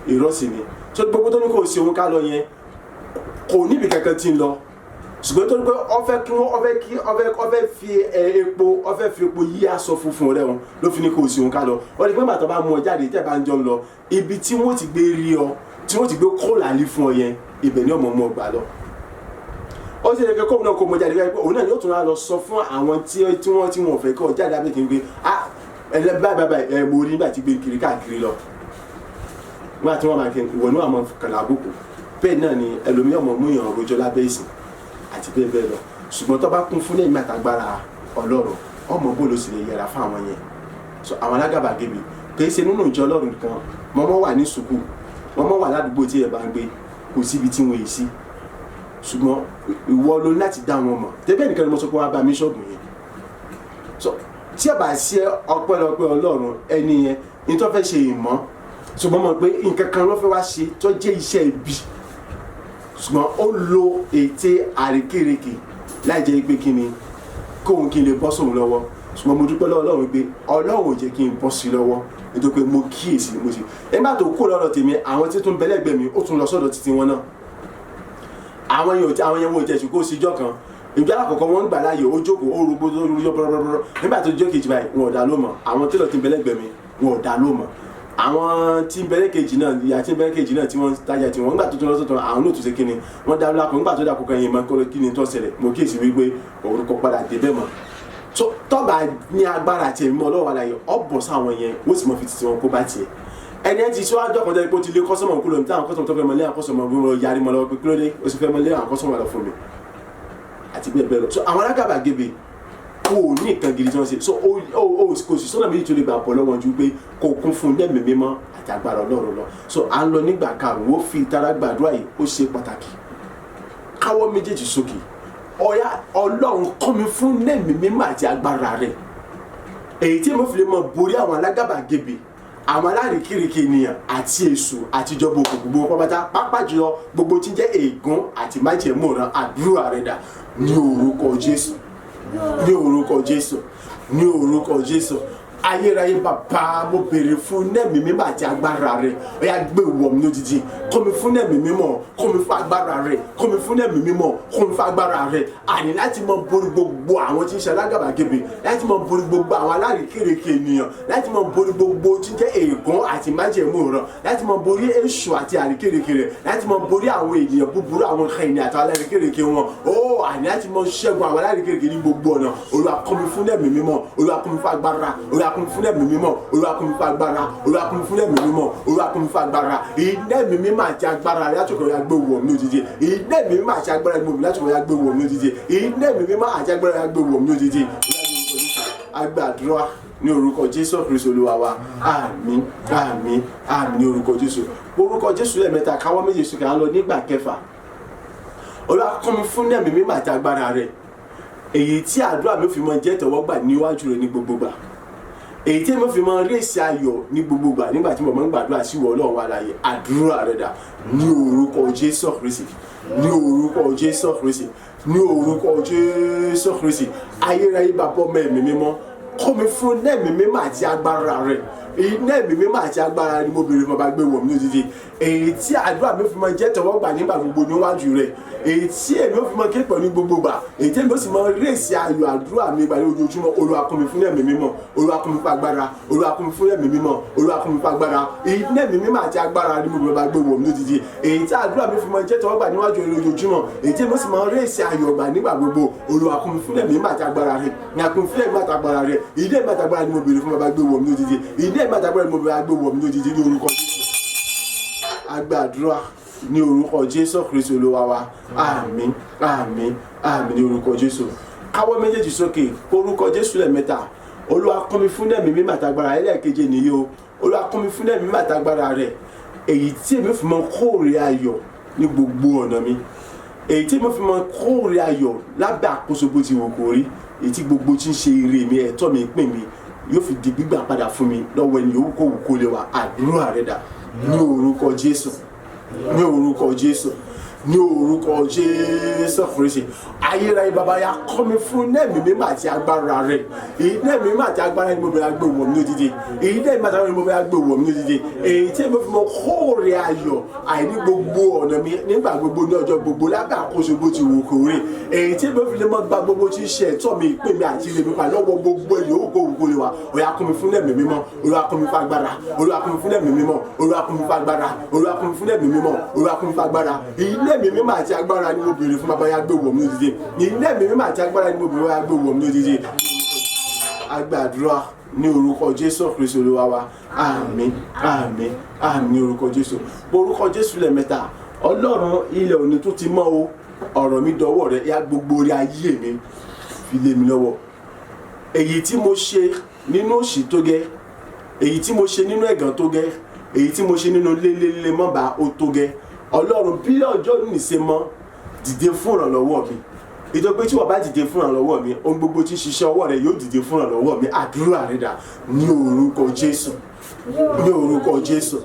ìrọ́sì ni so gbogbo tó ní kò sí òun ká lọ yẹn, kò níbi kankan tí ń lọ, ṣùgbọ́n tó ní pé ó fẹ́ kí wọ́n ó fẹ́ kí ó fẹ́ ó fẹ́ fi epo, ó fẹ́ fi epo yí aṣọ funfun rẹ̀ wọn ló fi ní kò sí òun ká lọ. Ó ní pé bàtà bá mú ọ jáde, tẹ́ bá ń jọ ń lọ, ibi tí wọ́n ti gbé rí ọ, tí wọ́n ti gbé kólàlí fún ọ yẹn, ibẹ̀ ni ọmọ ọmọ gbà lọ. Ó sì lè kẹ́ kóun náà kó mọ jáde pé òun náà yóò tún wá lọ sọ fún àwọn tí wọ́n tí wọ́n fẹ́ kọ́ jáde abẹ́ kí n gbé ah ẹ báyìí báyìí ẹ mo rí nígbà tí gbé kiri káàkiri lọ, nígbà tí wọ́n máa kí ìwọ ní àwọn kàlà àbùkù. Bẹ́ẹ̀ náà ni ẹlòmíràn mọ̀ mú yàn rojọ́ lábẹ́ ìsìn àti bẹ́ẹ̀ bẹ́ẹ̀ lọ. Ṣùgbọ́n tó bá kún fún lẹ́yìn àtàgbára Ọlọ́run, ọmọ bó ló sì lè yẹra fún àwọn yẹn. So àwọn alágàbàgebè kì í ṣe nínú ìjọ Ọlọ́run nìkan, wọ́n mọ̀ wà ní sùkúù, wọ́n mọ̀ wà ládùúgbò tí ẹ bá ń gbé, kò síbi tí wọ́n yìí sí. Ṣùgbọ́n ìwọ ló ní láti dá wọn mọ̀. Tẹ́bẹ̀ nìkan ni mo sọ pé wàá bá mi ṣọ́ọ̀bù yẹn. So tí ẹ bá ṣe ọpẹ́lọpẹ́ Ọlọ́run, ẹni yẹn ní tó fẹ́ ṣe ìmọ̀, ṣùgbọ́n mọ̀ pé nǹkan kan ló fẹ́ wá ṣe tó jẹ́ iṣẹ́ ibi, ṣùgbọ́n ó lo ète àrékérekè láì jẹ́ pé kí ni kóun kí n lè bọ́ sóun lọ́wọ́. Ṣùgbọ́n mo dúpẹ́ lọ́wọ́ Ọlọ́run pé Ọlọ́run ò jẹ́ kí n bọ́ sí lọ́wọ́, nítorí pé mo kíyèsí mo sì nígbà tó kó lọ́dọ̀ tèmi, àwọn tí tún bẹ́lẹ́gbẹ̀ẹ́ mi, ó tún lọ sọ́dọ̀ títí wọn náà. Àwọn yẹn ò àwọn yẹn wọ́n ò tẹ̀sí kó síjọ́ kan. Ìjọ alákọ̀ọ́kọ́ wọn ń gbà láàyè, ó jókòó, ó rúgbó tó rújọ́ bọ́rọ́bọ́rọ́. Nígbà tó jọ́ kejì báyìí, wọn ò dá ló mọ̀. Àwọn télọ̀ tí ń bẹ́lẹ́gbẹ̀ẹ́ mi, wọn ò dá ló mọ̀. Àwọn tí ń bẹ́lẹ́ kejì náà, ìyá tí ń bẹ́lẹ́ kejì náà tí wọ́n ń tajà tí wọ́n nígbà tó tún lọ sọ́tọ̀, àwọn náà tún ṣe kíni wọ́n dá lápò. Nígbà tó dàkú kan yẹn mọ́ kó kíni tó ṣẹlẹ̀, mo kíyèsí wípé orúkọ padà dé bẹ́ẹ̀ mọ́. So tọ́ba ní agbára àti ẹ̀mí Ọlọ́run alààyè, ọ bọ̀ sáwọn yẹn, wọ́n sì mọ̀ fi titi wọn kó bá tiẹ̀. Ẹni ẹ ti síwájú ọkàn tẹ́ pé ó ti lé customer kúrò ní táwọn customer tó fẹ́ mọ lé àwọn customer bí wọ́n yarí mọ́ lọ́wọ́ pé kílódé ó sì fẹ́ mọ lé àwọn customer lọ fún mi àti bẹ́ẹ̀ bẹ́ẹ̀ lọ. So àwọn alágàbàgebè kò ní nǹkan gidi tí wọ́n ṣe. So o kò sì sọ́nà méjì tó lè gbà bọ́ lọ́wọ́ ju pé kò kún fún lẹ́mìí mímọ́ àti agbára Ọlọ́run lọ. So à ń lọ nígbà karùn-ún, ó fi ìtara gbàdúrà yìí, ó ṣe pàtàkì. Káwọ́ méjèèjì sókè, ọ̀yá Ọlọ́run kọ́ mi fún lẹ́mìí mímọ́ àti agbára rẹ̀, èyí tí mo fi lè mọ borí àwọn alágàbàgebè, àwọn alárìkìrìkì ènìyàn àti èṣù àti ìjọba òkùnkùn gbogbo pátá, pàápàá jùlọ gbogbo tí ń jẹ́ ègún àti májẹ̀mú ìran. Àdúrà rẹ̀ dà ní orúkọ Jésù, ní orúkọ Jésù, ní orúkọ Jésù. Ayérayé bàbá, mo béèrè fún nẹ́ẹ̀mí mímọ́ àti agbára rẹ̀. Ó yá, gbé wọ̀ mí lójijì. Kọ́ mi fún nẹ́ẹ̀mí mímọ́, kọ́ mi fún agbára rẹ̀, kọ́ mi fún nẹ́ẹ̀mí mímọ́, kọ́ mi fún agbára rẹ̀, àní láti mọ borí gbogbo àwọn tí ń ṣe alágàbàgebè, láti mọ borí gbogbo àwọn alárìkèrèkè ènìyàn, láti mọ borí gbogbo tí ń jẹ́ ègún àti májẹ̀mú ìran, láti mọ borí èṣù àti àríkèrèkè rẹ̀, láti mọ borí àwọn ènìyàn búburú, àwọn kẹ̀yìn àti alárìkèrèkè wọn ó, àní láti mọ ṣẹ́gun àwọn alárìkèrèkè ní gbogbo ọ̀nà. Olúwa, kọ́ mi fún nẹ́ẹ̀mí mímọ́. Olúwa, kọ́ mi fún agbára. Olúwa, kọ́ mi fún ẹ̀mí mímọ́. Olúwa, kún mi fún agbára. Olúwa, kún mi fún ẹ̀mí mímọ́. Olúwa, kún mi fún agbára. Iná ẹ̀mí mímọ́ àti agbára rẹ̀ látòkè ọ̀yà gbé wọ̀ mí lójijì. Iná ẹ̀mí mímọ́ àti agbára rẹ̀ látòkè ọ̀yà gbé wọ̀ mí lójijì. Iná ẹ̀mí mímọ́ àti agbára rẹ̀ gbé wọ̀ mí lójijì. Agbàdúrà ní orúkọ Jésù Kristu Olúwa wa. Àmín, àmín, àmín ní orúkọ Jésù. Orúkọ Jésù lẹ́ẹ̀mẹ́ta, káwọ́ méjì sókè, à ń lọ nígbà kẹfà. Olúwa kún mi fún ẹ̀mí mímọ́ àti agbára rẹ̀, èyí tí àdúrà mi fi mọ jẹ́ tẹ̀wọ́gbà níwájú rẹ̀ ní gbogbo gbà, èyí tí mo fi mọ rí èsì ayọ̀ ní gbogbo gbà nígbà tí mo máa ń gbàdúrà sí ìwọ Ọlọ́run alààyè. Àdúrà rẹ̀ dà ní orúkọ Jésù Kristi, ní orúkọ Jésù Kristi, ní orúkọ Jésù Kristi. Ayérayé, Bàbá, Ọmọ, Ẹ̀mí Mímọ́, kọ́ mi fún ẹ̀mí mímọ́ àti agbára rẹ̀. Iná ẹ̀mí mímọ́ àti agbára ni mo béèrè fún, ọba gbé wọ̀ mí lójijì, èyí tí àdúrà mi fi máa jẹ́ tẹ̀wọ́gbà nígbà gbogbo níwájú rẹ̀, èyí tí èmi ò fi máa ké pẹ̀lú gbogbo gbà, èyí tí èmi ó sì máa rí èsì ayọ̀ àdúrà mi gbà ní ojoojúmọ́. Olúwa kún mi fún ẹ̀mí mímọ́. Olúwa kún mi fún agbára. Olúwa kún mi fún ẹ̀mí mímọ́. Olúwa kún mi fún agbára. Iná ẹ̀mí mímọ́ àti agbára ni mo béèrè, ọba gbé wọ̀ mí lójijì, èyí tí àdúrà mi fi máa jẹ́ tẹ̀wọ́gbà níwájú rẹ̀ lójoojúmọ́, èyí tí èmi ó sì máa rí èsì ayọ̀ gbà nígbà gbogbo. Olúwa kún mi fún ẹ̀mí mímọ́ àti agbára rẹ̀ ní akún fún ẹ̀mí àti agbára rẹ̀. Ilé ẹ̀mí àti agbára ni mo béèrè fún, bàbá gbé wọ̀ mí lójijì. Ilé ẹ̀mí àti agbára ni mo béèrè, gbé wọ̀ mí lójijì ní orúkọ Jésù. Agbàdúrà ní orúkọ Jésù Kristu Olúwa wa. Àmín, àmín, àmín ní orúkọ Jésù. Káwọ́ méjèèjì sókè, orúkọ Jésù lẹ́ẹ̀mẹ́ta. Olúwa kún mi fún ẹ̀mí mímọ́ àtagbára. Ẹlẹ́ẹ̀keje nìyí o. Olúwa kún mi fún ẹ̀mí mímọ́ àtagbára rẹ̀, èyí tí èmi fi mọ kóòrè ayọ̀ ní gbogbo ọ̀nà mi, èyí tí èmi fi mọ kóòrè ayọ̀ lábẹ́ àkóso bó ti wù kó rí, èyí tí gbogbo tí ń ṣe ire mi, ẹ̀tọ́ mi, ìpín mi yóò fi di gbígbà padà fún mi lọ́wọ́ ẹni yòówù kó wù kó lè wà. Àdúrà rẹ̀ dà ní orúkọ Jésù, ní orúkọ Jésù, ní orúkọ Jésù Kristi. Ayérayé, Bàbá, ya kọ́ mi fún ẹ̀mí mímọ́ àti agbára rẹ̀. Èyí ẹ̀mí mímọ́ àti agbára ni mo bẹ̀rẹ̀ gbé wọ̀ mí lójijì. Èyí ẹ̀mí àti agbára ni mo bẹ̀rẹ̀ gbé wọ̀ mí lójijì, èyí tí mo fi mọ kóòrè ayọ̀ àìní gbogbo ọ̀nà mi nígbà gbogbo ní ọjọ́ gbogbo lábẹ́ àkóso bó ti wù kó rí, èyí tí mo fi lè mọ gba gbogbo tí ń ṣe ẹ̀tọ́ mi, ìpín mi àti ilé mi pa lọ́wọ́ gbogbo èyí ó kó wù kó lè wà. Olúwa kún mi fún ẹ̀mí mímọ́. Olúwa kún mi fún agbára. Olúwa kún mi fún ẹ̀mí mímọ́. Olúwa kún mi fún agbára. Olúwa kún mi fún ẹ̀mí mímọ́. Olúwa kún mi fún agbára. Ilé ẹ̀mí mímọ́ àti agbára ni mo béèrè fún, bàbá, yá gbé wọ̀ mí lójijì. Ilé ẹ̀mí mímọ́ àti agbára ni mo béèrè, yá gbé wọ̀ mí lójijì. Agbàdúrà ní orúkọ Jésù Kristu Olúwa wa. Àmín, àmín, àmín ní orúkọ Jésù. Orúkọ Jésù lẹ́ẹ̀mẹ́ta. Ọlọ́run, ilẹ̀ òní tó ti mọ́ o, ọ̀rọ̀ mi dọwọ́ rẹ. Yá gbogbo orí ayé mi fi lé mi lọ́wọ́. Èyí tí mo ṣe nínú òṣì tó gẹ́, èyí tí mo ṣe nínú ẹ̀gàn tó gẹ́, èyí tí mo ṣe nínú lélẹ́lẹ́ mọ́ba ó tó gẹ́. Ọlọ́run, bí ọjọ́ nìṣe mọ́, dìde fún ìrànlọ́wọ́ mi. Ìjọ pé tí wọ́n bá dìde fún ìrànlọ́wọ́ mi, ohun gbogbo tí ń ṣiṣẹ́ ọwọ́ rẹ yóò dìde fún ìrànlọ́wọ́ mi. Àdúrà rẹ dà ní orúkọ Jésù, ní orúkọ Jésù,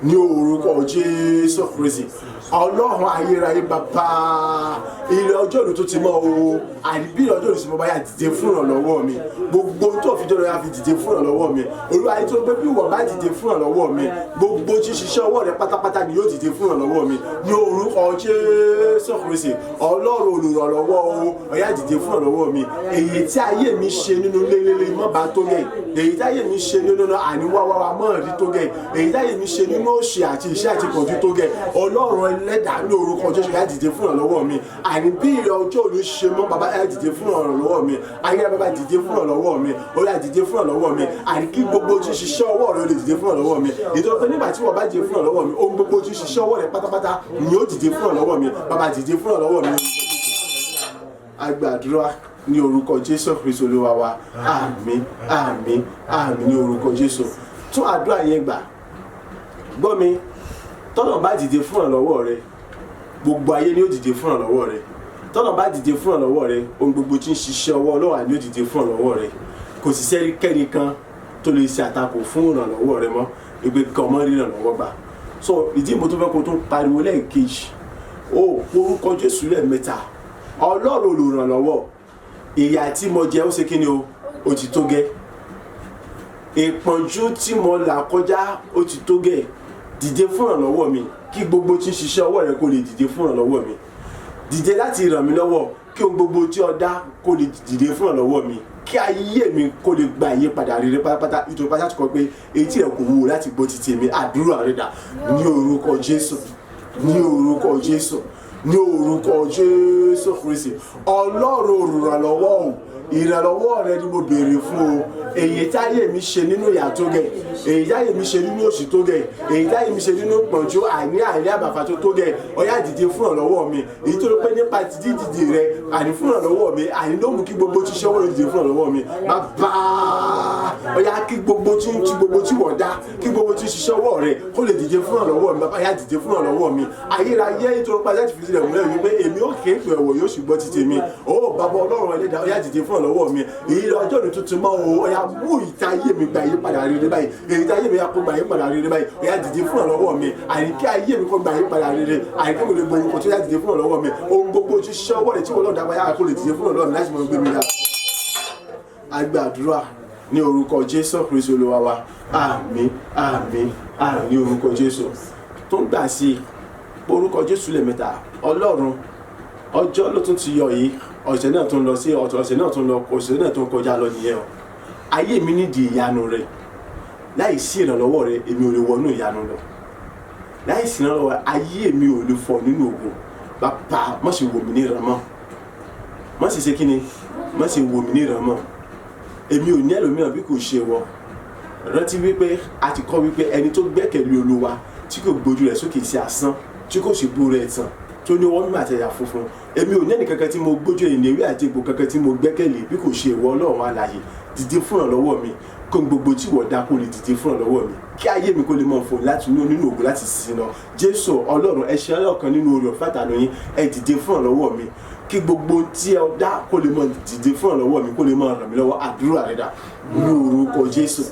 ní orúkọ Jésù Kristi. Ọlọ́run ayérayé, Bàbá, ilẹ̀ ọjọ́ òní tó ti mọ́ o, àní bí ilẹ̀ ọjọ́ òní ti mọ́ báyà, dìde fún ìrànlọ́wọ́ mi. Gbogbo tó fi jọ̀rọ̀ ya fi dìde fún ìrànlọ́wọ́ mi. Olúwa yìí tó gbé, bí wọ́n bá dìde fún ìrànlọ́wọ́ mi, gbogbo tí ṣiṣẹ́ ọwọ́ rẹ pátápátá ni yóò dìde fún ìrànlọ́wọ́ mi ní orúkọ Jésù Kristi. Ọlọ́run olùrànlọ́wọ́ o, ọ̀yá dìde fún ìrànlọ́wọ́ mi. Èyí tí ayé mi ṣe nínú lélẹ́lẹ́ mọ́ba tó gẹ̀, èyí tí ayé mi ṣe nínú àníwáwáwá mọ́ rí tó gẹ̀, èyí tí ayé mi ṣe nínú òṣì àti ìṣẹ́ àti ìpọ́njú tó gẹ̀, Ọlọ́run ẹlẹ́dàá, ní orúkọ Jésù, yá dìde fún ìrànlọ́wọ́ mi. Àní bí ilẹ̀ ọjọ́ òní ṣe mọ́, Bàbá, yá dìde fún ìrànlọ́wọ́ mi. Ayé, Bàbá, dìde fún ìrànlọ́wọ́ mi. Ó yá dìde fún ìrànlọ́wọ́ mi, àní kí gbogbo tí ṣiṣẹ́ ọwọ́ rẹ lè dìde fún ìrànlọ́wọ́ mi. Ìtọ́jú pé nígbà tí wọ́n bá dìde fún ìrànlọ́wọ́ mi, ohun gbogbo tí ṣiṣẹ́ ọwọ́ rẹ pátápátá ni ó dìde fún ìrànlọ́wọ́ mi. Bàbá, dìde fún ìrànlọ́wọ́ mi. Agbàdúrà ní orúkọ Jésù Kristu Olúwa wa. Àmín, àmín, àmín ní orúkọ Jésù. Tún àdúrà yẹn gbà. Gbọ́ mi, tọ́nà bá dìde fún ìrànlọ́wọ́ rẹ, gbogbo ayé ni ó dìde fún ìrànlọ́wọ́ rẹ. Tọ́nà bá dìde fún ìrànlọ́wọ́ rẹ, ohun gbogbo tí ń ṣiṣẹ́ ọwọ́ Ọlọ́run ni ó dìde fún ìrànlọ́wọ́ rẹ. Kò sì sẹ́ríkẹ́ni kan tó lè ṣe àtakò fún ìrànlọ́wọ́ rẹ mọ́ ìgbé kan mọ́ rí ìrànlọ́wọ́ gbà. So ìdí mo tó fẹ́ kó tó pariwo lẹ́ẹ̀kejì ó, orúkọ Jésù lẹ́ẹ̀mẹ́ta. Ọlọ́run olùrànlọ́wọ́, ìyà tí mo jẹ ó ṣe kí ni o, ó ti tó gẹ́. Ìpọ́njú tí mo là kọjá ó ti tó gẹ́. Dìde fún ìrànlọ́wọ́ mi, kí gbogbo tí ń ṣiṣẹ́ ọwọ́ rẹ kó lè dìde fún ìrànlọ́wọ́ mi. Dìde láti ràn mí lọ́wọ́, kí ohun gbogbo tí ọ dá kó lè dìde fún ìrànlọ́wọ́ mi, kí ayé mi kó lè gba ìyípadà rere pátápátá. Nítorí pátá ti kọ pé etí rẹ kò wúwo láti gbọ́ títí mi. Àdúrà rẹ dà ní orúkọ Jésù, ní orúkọ Jésù, ní orúkọ Jésù Kristi. Ọlọ́run olùrànlọ́wọ́ o, Ìrànlọ́wọ́ rẹ ni mo béèrè fún o. Èyí táyé mi ṣe nínú ìyà tó gẹ̀, èyí táyé mi ṣe nínú òṣì tó gẹ̀, èyí táyé mi ṣe nínú pọ̀njú àní àní àbàfà tó tó gẹ̀, ọ̀yá dìde fún ìrànlọ́wọ́ mi. Èyí tó pé nípa dídìde rẹ àní fún ìrànlọ́wọ́ mi, àní ló mú kí gbogbo tí ṣẹ́wọ́n dìde fún ìrànlọ́wọ́ mi. Bàbá, ọ̀yá kí gbogbo tí ń tí gbogbo tí wọ́n dá, kí gbogbo tí ṣiṣẹ́ ọwọ́ rẹ kó lè dìde fún ìrànlọ́wọ́ mi. Bàbá, ọ̀yá dìde fún ìrànlọ́wọ́ mi. Ayérayé, nítorí pé láti fi sílẹ̀ múlẹ̀ wípé èmi ó ké pè ọ̀wọ̀ yóò sì gbọ́ ti tèmi. Ó bàbá Ọlọ́run ẹlẹ́dàá, ọ̀yá dìde fún ìrànlọ́wọ́ mi. Èyí lọ́jọ́ òní tuntun mọ́ o, ọ̀yá mú ìta ayé mi gba ìyípadà rere báyìí. Èyí tí ayé mi kó gba ìyípadà rere báyìí, ọ̀yá dìde fún ìrànlọ́wọ́ mi. Àní kí ayé mi kó gba ìyípadà rere, àní kí mo lè gbọ́ orúkọ tó yá dìde fún ìrànlọ́wọ́ mi. Ohun gbogbo tí ṣiṣẹ́ ọwọ́ rẹ̀ tí wọ́n lọ́ọ́ dá kó lè dìde fún ìrànlọ́wọ́ mi láti mọ gbé mi ga. A gbàdúrà ní orúkọ Jésù Kristi Olúwa wa. Àmín, àmín, àmín ní orúkọ Jésù. Tó ń gbà sí orúkọ Jésù lẹ́ẹ̀mẹ́ta. Ọlọ́run, ọjọ́ ló tún ti yọ yìí, ọ̀sẹ̀ náà tún lọ sí ọ̀tọ̀, ọ̀sẹ̀ náà tún lọ, ọ̀sẹ̀ náà tún kọjá lọ nìyẹn o. Ayé mi nídìí ìyanu rẹ. Láì sí ìrànlọ́wọ́ rẹ, èmi ò lè wọnú ìyanu lọ. Láì sí ìrànlọ́wọ́ rẹ, ayé mi ò lè fọ̀ nínú ògo. Bàbá, má ṣe wò mí ní ìrànmọ́. Má ṣe ṣe kíni, má ṣe wò mí ní ìrànmọ́. Èmi ò ní ẹlòmíràn bí kò ṣe wọ. Rántí wípé a ti kọ́ wípé ẹni tó gbẹ́kẹ̀lé Olúwa, tí kò gbójú rẹ̀ sókè sí asán, tí kò sì bú rẹ̀ tàn, tó ní ọwọ́ mímọ́ àti àyà funfun. Èmi ò ní ẹnì kankan tí mo gbójú ìlérí àti ipò kankan tí mo gbẹ́kẹ̀lé bí kò ṣe ìwọ. Ọlọ́run alààyè, dìde fún ìrànlọ́wọ́ mi, kó gbogbo tí wọ́n dá kó lè dìde fún ìrànlọ́wọ́ mi, kí ayé mi kó lè mọ̀ fò láti inú nínú ògo láti sin lọ. Jésù Ọlọ́run, ẹ ṣe ọlọ́kan nínú oore ọ̀fẹ́ àtàánú yín, ẹ dìde fún ìrànlọ́wọ́ mi, kí gbogbo tí ẹ dá kó lè mọ̀ dìde fún ìrànlọ́wọ́ mi, kó lè mọ̀ ràn mí lọ́wọ́. Àdúrà rẹ̀ dà. Ní orúkọ Jésù,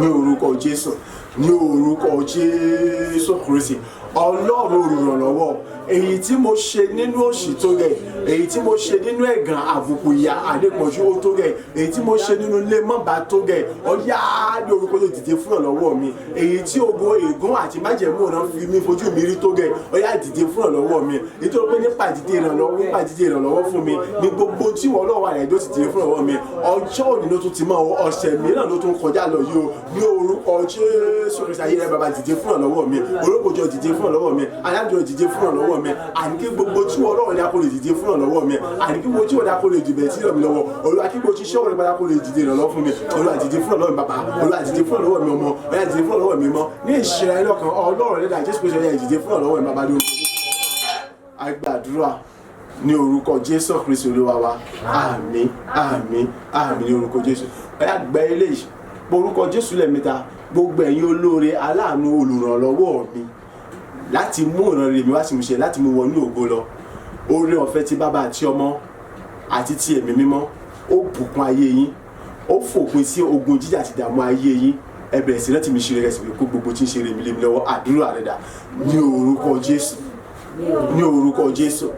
ní orúkọ Jésù, ní orúkọ Jésù Kristi. Ọlọ́run olùrànlọ́wọ́, èyí tí mo ṣe nínú òṣì tó rẹ̀, èyí tí mo ṣe nínú ẹ̀gàn, àbùkù, ìyà àdépọ̀jù ó tó rẹ̀, èyí tí mo ṣe nínú ilé mọ́ba tó rẹ̀, ọ̀yá ní orúkọ tó dìde fún ìrànlọ́wọ́ mi. Èyí tí ogun ègún àti májẹ̀mú náà fi mí fojú mi rí tó rẹ̀, ọ̀yá dìde fún ìrànlọ́wọ́ mi. Nítorí pé nípa dìde ìrànlọ́wọ́, nípa dìde ìrànlọ́wọ́ fún mi ní gbogbo tí wọ́n lọ́wọ́ rẹ̀ ló ti dìde fún ìrànlọ́wọ́ mi. Ọjọ́ òní ló tún ti mọ́, ọ̀sẹ̀ mìíràn ló tún kọjá lọ yìí o. Ní orúkọ Jésù Kristi, ayé rẹ̀, bàbá dìde fún ìrànlọ́wọ́ mi. Olókòjọ dìde fún ìrànlọ́wọ́ mi. Alájọ dìde fún ìrànlọ́wọ́ mi. Àní kí gbogbo tí wọ́n lọ́wọ́ ní akó lè dìde fún ìrànlọ́wọ́ mi. Àní kí gbogbo tí wọ́n dákó lè dìbẹ̀ sí ìrànlọ́wọ́ mi lọ́wọ́. Olúwa, kí gbogbo tí iṣẹ́ òun padà kó lè dìde ìrànlọ́wọ́ fún mi. Olúwa dìde fún ìrànlọ́wọ́ mi bàbá. Olúwa dìde fún ìrànlọ́wọ́ mi ọmọ. Olúwa dìde fún ìrànlọ́wọ́ mi mọ́ ní ìṣẹ̀lẹ̀ ẹlọ́kan. Ọlọ́run lẹ́dà Jésù Kristi, ọ̀yà dìde fún ìrànlọ́wọ́ mi bàbá lórúkọ. A gbàdúrà ní orúkọ Jésù Kristi Olúwa wa. Àmín, àmín, àmín ní orúkọ Jésù. Ọ̀yà gbẹ eléyìí, orúkọ Jésù lẹ́ẹ̀mẹ́ta. Gbogbo ẹ̀yin olóore, aláàánú, olùrànlọ́wọ́ mi láti mú ìran rere mi wá sí ìmúṣẹ, láti mú wọnú ògo lọ, oore ọ̀fẹ́ ti Bàbá àti Ọmọ àti ti Ẹ̀mí Mímọ́, ó bùkún ayé yín, ó fòpin sí ogun jíjà àti ìdààmú ayé yín. Ẹ bẹ̀rẹ̀ sí láti mi ṣe rẹ̀ sí kó gbogbo tí ń ṣe rèmi lémi lọ́wọ́. Àdúrà rẹ̀ dà. Ní orúkọ Jésù, ní orúkọ Jésù,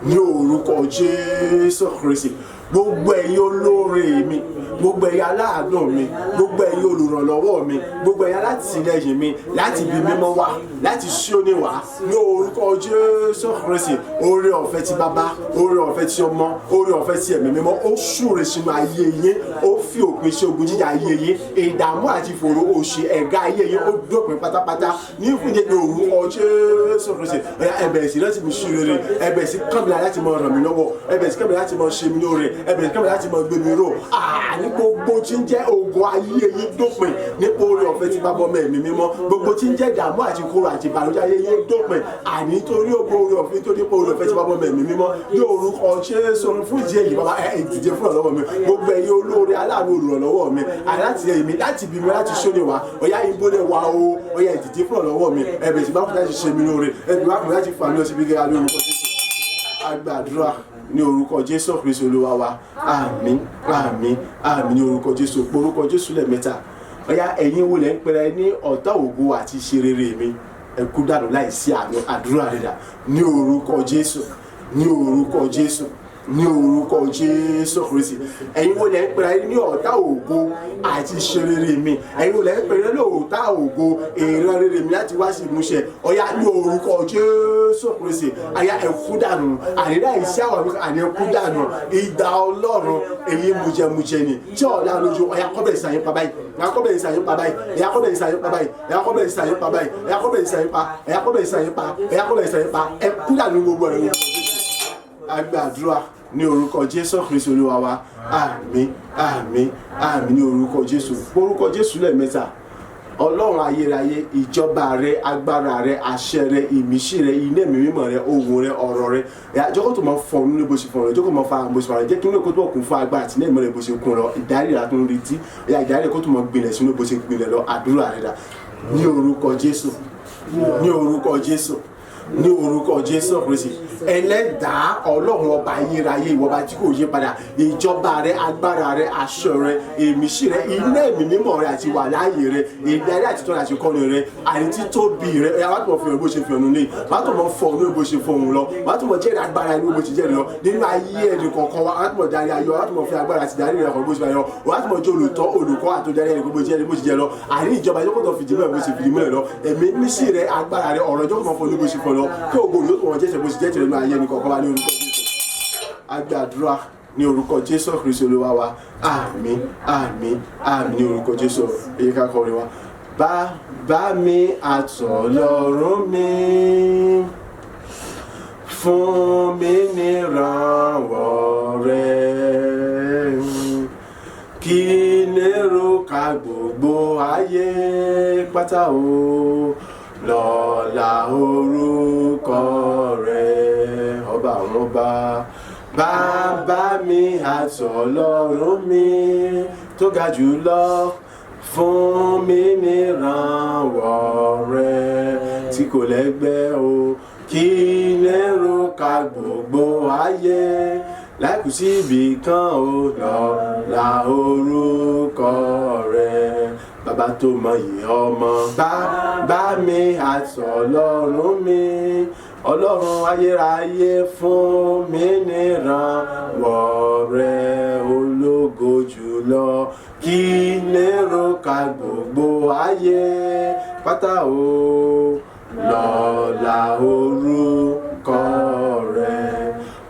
ní orúkọ Jésù Kristi. Gbogbo ẹ̀yin olóore mi, gbogbo ẹ̀yin aláàánú mi, gbogbo ẹ̀yin olùrànlọ́wọ́ mi, gbogbo ẹ̀yin alátìlẹ́yìn mi láti ibi mímọ́ wá, láti Síónì wá, ní orúkọ Jésù Kristi, oore ọ̀fẹ́ ti Bàbá, oore ọ̀fẹ́ ti Ọmọ, oore ọ̀fẹ́ ti Ẹ̀mí Mímọ́, ó súre sínú ayé yín, ó fi òpin sí ogun jíjà ayé yín. Ìdààmú àti ìfòòró, òṣì, ẹ̀gá ayé yín, ó dópin pátápátá ní ìfúnjẹ ní orúkọ Jésù Kristi. Ẹ bẹ̀rẹ̀ sí láti mi sí rere, ẹ bẹ̀rẹ̀ sí kànmí láti máa ràn mí lọ́wọ́, ẹ bẹ̀rẹ̀ sí kànmí láti máa ṣe mí lóore, ẹ bẹ̀rẹ̀ sí kànmí láti máa gbé mi ró. Àní gbogbo tí ń jẹ́ ogun ayé yín dópin nípa oore ọ̀fẹ́ tí Bàbá, Ọmọ, Ẹ̀mí Mímọ́. Gbogbo tí ń jẹ́ ìdààmú àti ìkorò àti ìbànújẹ́ ayé yín dópin, àní torí ogun oore ọ̀fẹ́ tó nípa oore ọ̀fẹ́ tí Bàbá, Ọmọ, Ẹ̀mí Mímọ́ ní orúkọ Jésù. Fún ìdí èyí, bàbá, ẹ dìde fún ìrànlọ́wọ́ mi. Gbogbo ẹ̀yin olóore, aláàánú, olùrànlọ́wọ́ mi, alátìlẹ́yìn mi láti bí mi, láti sóde wá, ọ̀yá ìbólẹ̀ wá o, ọ̀yá ẹ dìde fún ìrànlọ́wọ́ mi. Ẹ bẹ̀rẹ̀ sí bá kùn láti ṣe mí lóore, ẹ bẹ̀rẹ̀ bá kùn láti fà mí lọ síbi gíga lórúkọ Jésù. A gbàdúrà ní orúkọ Jésù Kristi Olúwa wa. Àmín, àmín, àmín ní orúkọ Jésù. Orúkọ Jésù lẹ́ẹ̀mẹ́ta. Ọ̀yá, ẹ̀yin wo lẹ́ ń pera ẹ ní ọ̀tá ògo àti ṣe rere mi? Ẹ kú dànù láìsí àánú. Àdúrà rẹ̀ dà. Ní orúkọ Jésù, ní orúkọ Jésù, ní orúkọ Jésù Kristi. Ẹ̀yin wo lẹ́ ń pera ẹ ní ọ̀tá ògo àti ṣe rere mi? Ẹ̀yin wo lẹ́ ń pera ẹ ní ọ̀tá ògo, ìran rere mi láti wá sí ìmúṣẹ? Ọ̀yá, ní orúkọ Jésù Kristi, àyà, ẹ kú dànù, àní láìsí àwọn àní ẹ kú dànù. Idà Ọlọ́run, èyí mujẹmujẹ ni tí ọ̀la lójú, ọ̀yá kọ́bẹ̀rẹ̀ sàyẹn pa báyìí, ẹ̀yà kọ́bẹ̀rẹ̀ sàyẹn pa báyìí, ẹ̀yà kọ́bẹ̀rẹ̀ sàyẹn pa báyìí, ẹ̀yà kọ́bẹ̀rẹ̀ sàyẹn pa báyìí, ẹ̀yà kọ́bẹ̀rẹ̀ sàyẹn pa, ẹ̀yà kọ́bẹ̀rẹ̀ sàyẹn pa, ẹ̀yà kọ́bẹ̀rẹ̀ sàyẹn pa. Ẹ kú dànù gbogbo ẹ̀rọ. A gbàdúrà Ní orúkọ Jésù Kristi Olúwa wa. Àmín, àmín, àmín ní orúkọ Jésù. Orúkọ Jésù lẹ́ẹ̀mẹ́ta. Ọlọ́run ayérayé, ìjọba rẹ, agbára rẹ, àṣẹ rẹ, ìmísí rẹ, iná ẹ̀mí mímọ́ rẹ, ohùn rẹ, ọ̀rọ̀ rẹ. Ẹ̀yà jọ́kọ́ tó máa fọ nínú bó ṣe fọ rẹ, jọ́kọ́ máa fa bó ṣe fọ rẹ, jẹ́ kí inú ẹ̀kọ́ tó kún fún agbára àti iná ẹ̀mí rẹ bó ṣe kún lọ. Ìdarí rẹ tó ń retí, ẹ̀yà ìdarí rẹ kó tó máa gbilẹ̀ sínú bó ṣe gbilẹ̀ lọ, àdúrà rẹ dà. Ní orúkọ Jésù, ní orúkọ Jésù, ní orúkọ Jésù Kristi. Ẹlẹ́dàá Ọlọ́run ọba ayérayé, ìwọ ọba tí kò yí padà, ìjọba rẹ, agbára rẹ, aṣọ rẹ, ìmísí rẹ, iná ẹ̀mí mímọ́ rẹ àti wàláàyè rẹ, ìdarí àti tọ́lá àti kọ́ni rẹ, àní títóbi rẹ. Ẹ̀yà wàá tó mọ̀ fi hàn bó ṣe fi hàn nílé, wàá tó mọ̀ fọ inú bó ṣe fọ òun lọ, wàá tó mọ̀ jẹ́rìí agbára inú bó ṣe jẹ́rìí lọ nínú ayé ẹnì kọ̀ọ̀kan wa, wàá tó mọ̀ darí ayé wa, wàá tó mọ̀ fi agbára àti darí rẹ kọ̀ bó ṣe fẹ́ lọ, wàá tó mọ̀ jẹ́ olùtọ́, olùkọ́ àti olùdarí ẹnì bó ṣe bó ṣe jẹ́ lọ. Àní ìjọba yóò tó fìdí múlẹ̀ bó ṣe fìdí múlẹ̀ lọ. Ẹ̀mí mísí rẹ, agbára rẹ, ọ̀rọ̀ yóò tó mọ̀ fọ inú bó ṣe fọ lọ, kí ògo yóò tó mọ̀ jẹ́sẹ̀ bó ṣe jẹ́sẹ̀ nínú ayé ẹnì kọ̀ọ̀kan wa ní orúkọ Jésù. A gbàdúrà ní orúkọ Jésù Kristi Olúwa wa. Àmín, àmín, àmín ní orúkọ Jésù. Èyí ká kọrin wa. Bàbá mi àtọ̀lọ́run mi, fún mi nírànwọ́ rẹ, kí lérò ká gbogbo ayé pátá o, lọ́lá orúkọ rẹ. Ọba àwọn ọba, bàbá mi àtọ̀lọ́run mi tó ga jù lọ, fún mi nírànwọ́ rẹ tí kò lẹ́gbẹ́ o, kí lérò ká gbogbo ayé láìkú sí ibì kan o, lọ́lá orúkọ rẹ. Bàbá tó mọyì ọmọ, bàbá mi àtọ̀lọ́run mi, Ọlọ́run ayérayé, fún mi nírànwọ́ rẹ ológo jùlọ, kí lérò ká gbogbo ayé pátá o, lọ́lá orúkọ rẹ.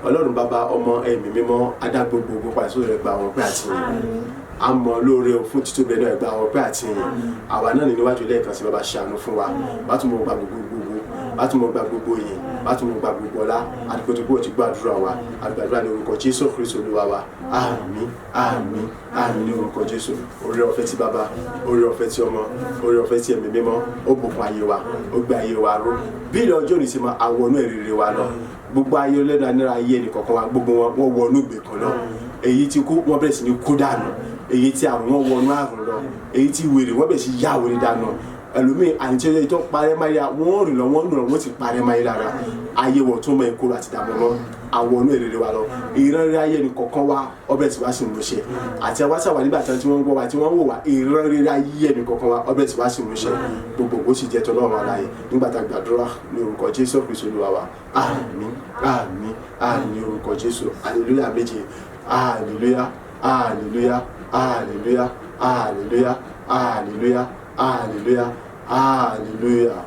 Ọlọ́run bàbá, ọmọ, ẹ̀mí mímọ́, adá gbogbo ogun padà sórí rẹ̀, gba àwọn ọpẹ́ àti ìyìn. A mọ̀ lóore o fún títóbi rẹ̀ náà, gba àwọn ọpẹ́ àti ìyìn. Àwa náà ní níwájú lẹ́ẹ̀kan sí, bàbá, ṣàánú fún wa. Bá tún mọ̀ gba gbogbo gbogbo, bá tún mọ̀ gba gbogbo ìyìn, bá tún mọ̀ gba gbogbo ọlá. Àdúgbò tó gbọ́ ti gbàdúrà wa, àgbàdúrà ní orúkọ Jésù Kristi Olúwa wa. Àmín, àmín, àmín ní orúkọ Jésù. Oore ọ̀fẹ́ ti bàbá, oore ọ̀fẹ́ ti ọmọ, oore ọ̀fẹ́ ti ẹ̀mí mímọ́, ó bùkún ayé wa, ó gbé ayé wa ró. Bí ilẹ̀ ọjọ́ òní ṣe máa àwọnú ìrírí wa lọ, gbogbo ayé ọlẹ́nu anára ayé ẹnì kọ̀ọ̀kan wa, gbogbo wọn wọ́n wọnú ìgbèkùn lọ. Èyí tí kú, wọ́n bẹ̀rẹ̀ sí ní kú dànù. Èyí tí àrùn, wọn wọnú àrùn lọ. Èyí tí wèrè, wọ́n bẹ̀rẹ̀ sí yá wèrè dànù. Ẹlòmíì àti ẹni tó parẹ́ máyé, wọ́n rìn lọ, wọ́n nù lọ, wọ́n ti parẹ́ máyé lára. Ayé wọ̀ tó mọ ìkorò àti ìdààmú mọ́, àwọn ọ̀nà èrè wa lọ. Ìran rere ayé ẹnì kọ̀ọ̀kan wa, ọbẹ̀ tí wàá sì mú ṣe. Àti àwa sáwà nígbà tí wọ́n ń gbọ́ wa, tí wọ́n ń wò wá, ìran rere ayé ẹnì kọ̀ọ̀kan wa, ọbẹ̀ tí wàá sì mú ṣe. Gbogbo ògo sì jẹ́ tọ́lọ́run aláyé nígbà tá a gbàdúrà ní orúkọ Jésù Kristi Olúwa wa. Àmín, àmín, àmín ní orúkọ Jésù. Hallelujah méje. Hallelujah, hallelujah, hallelujah, hallelujah, hallelujah, hallelujah, hallelujah.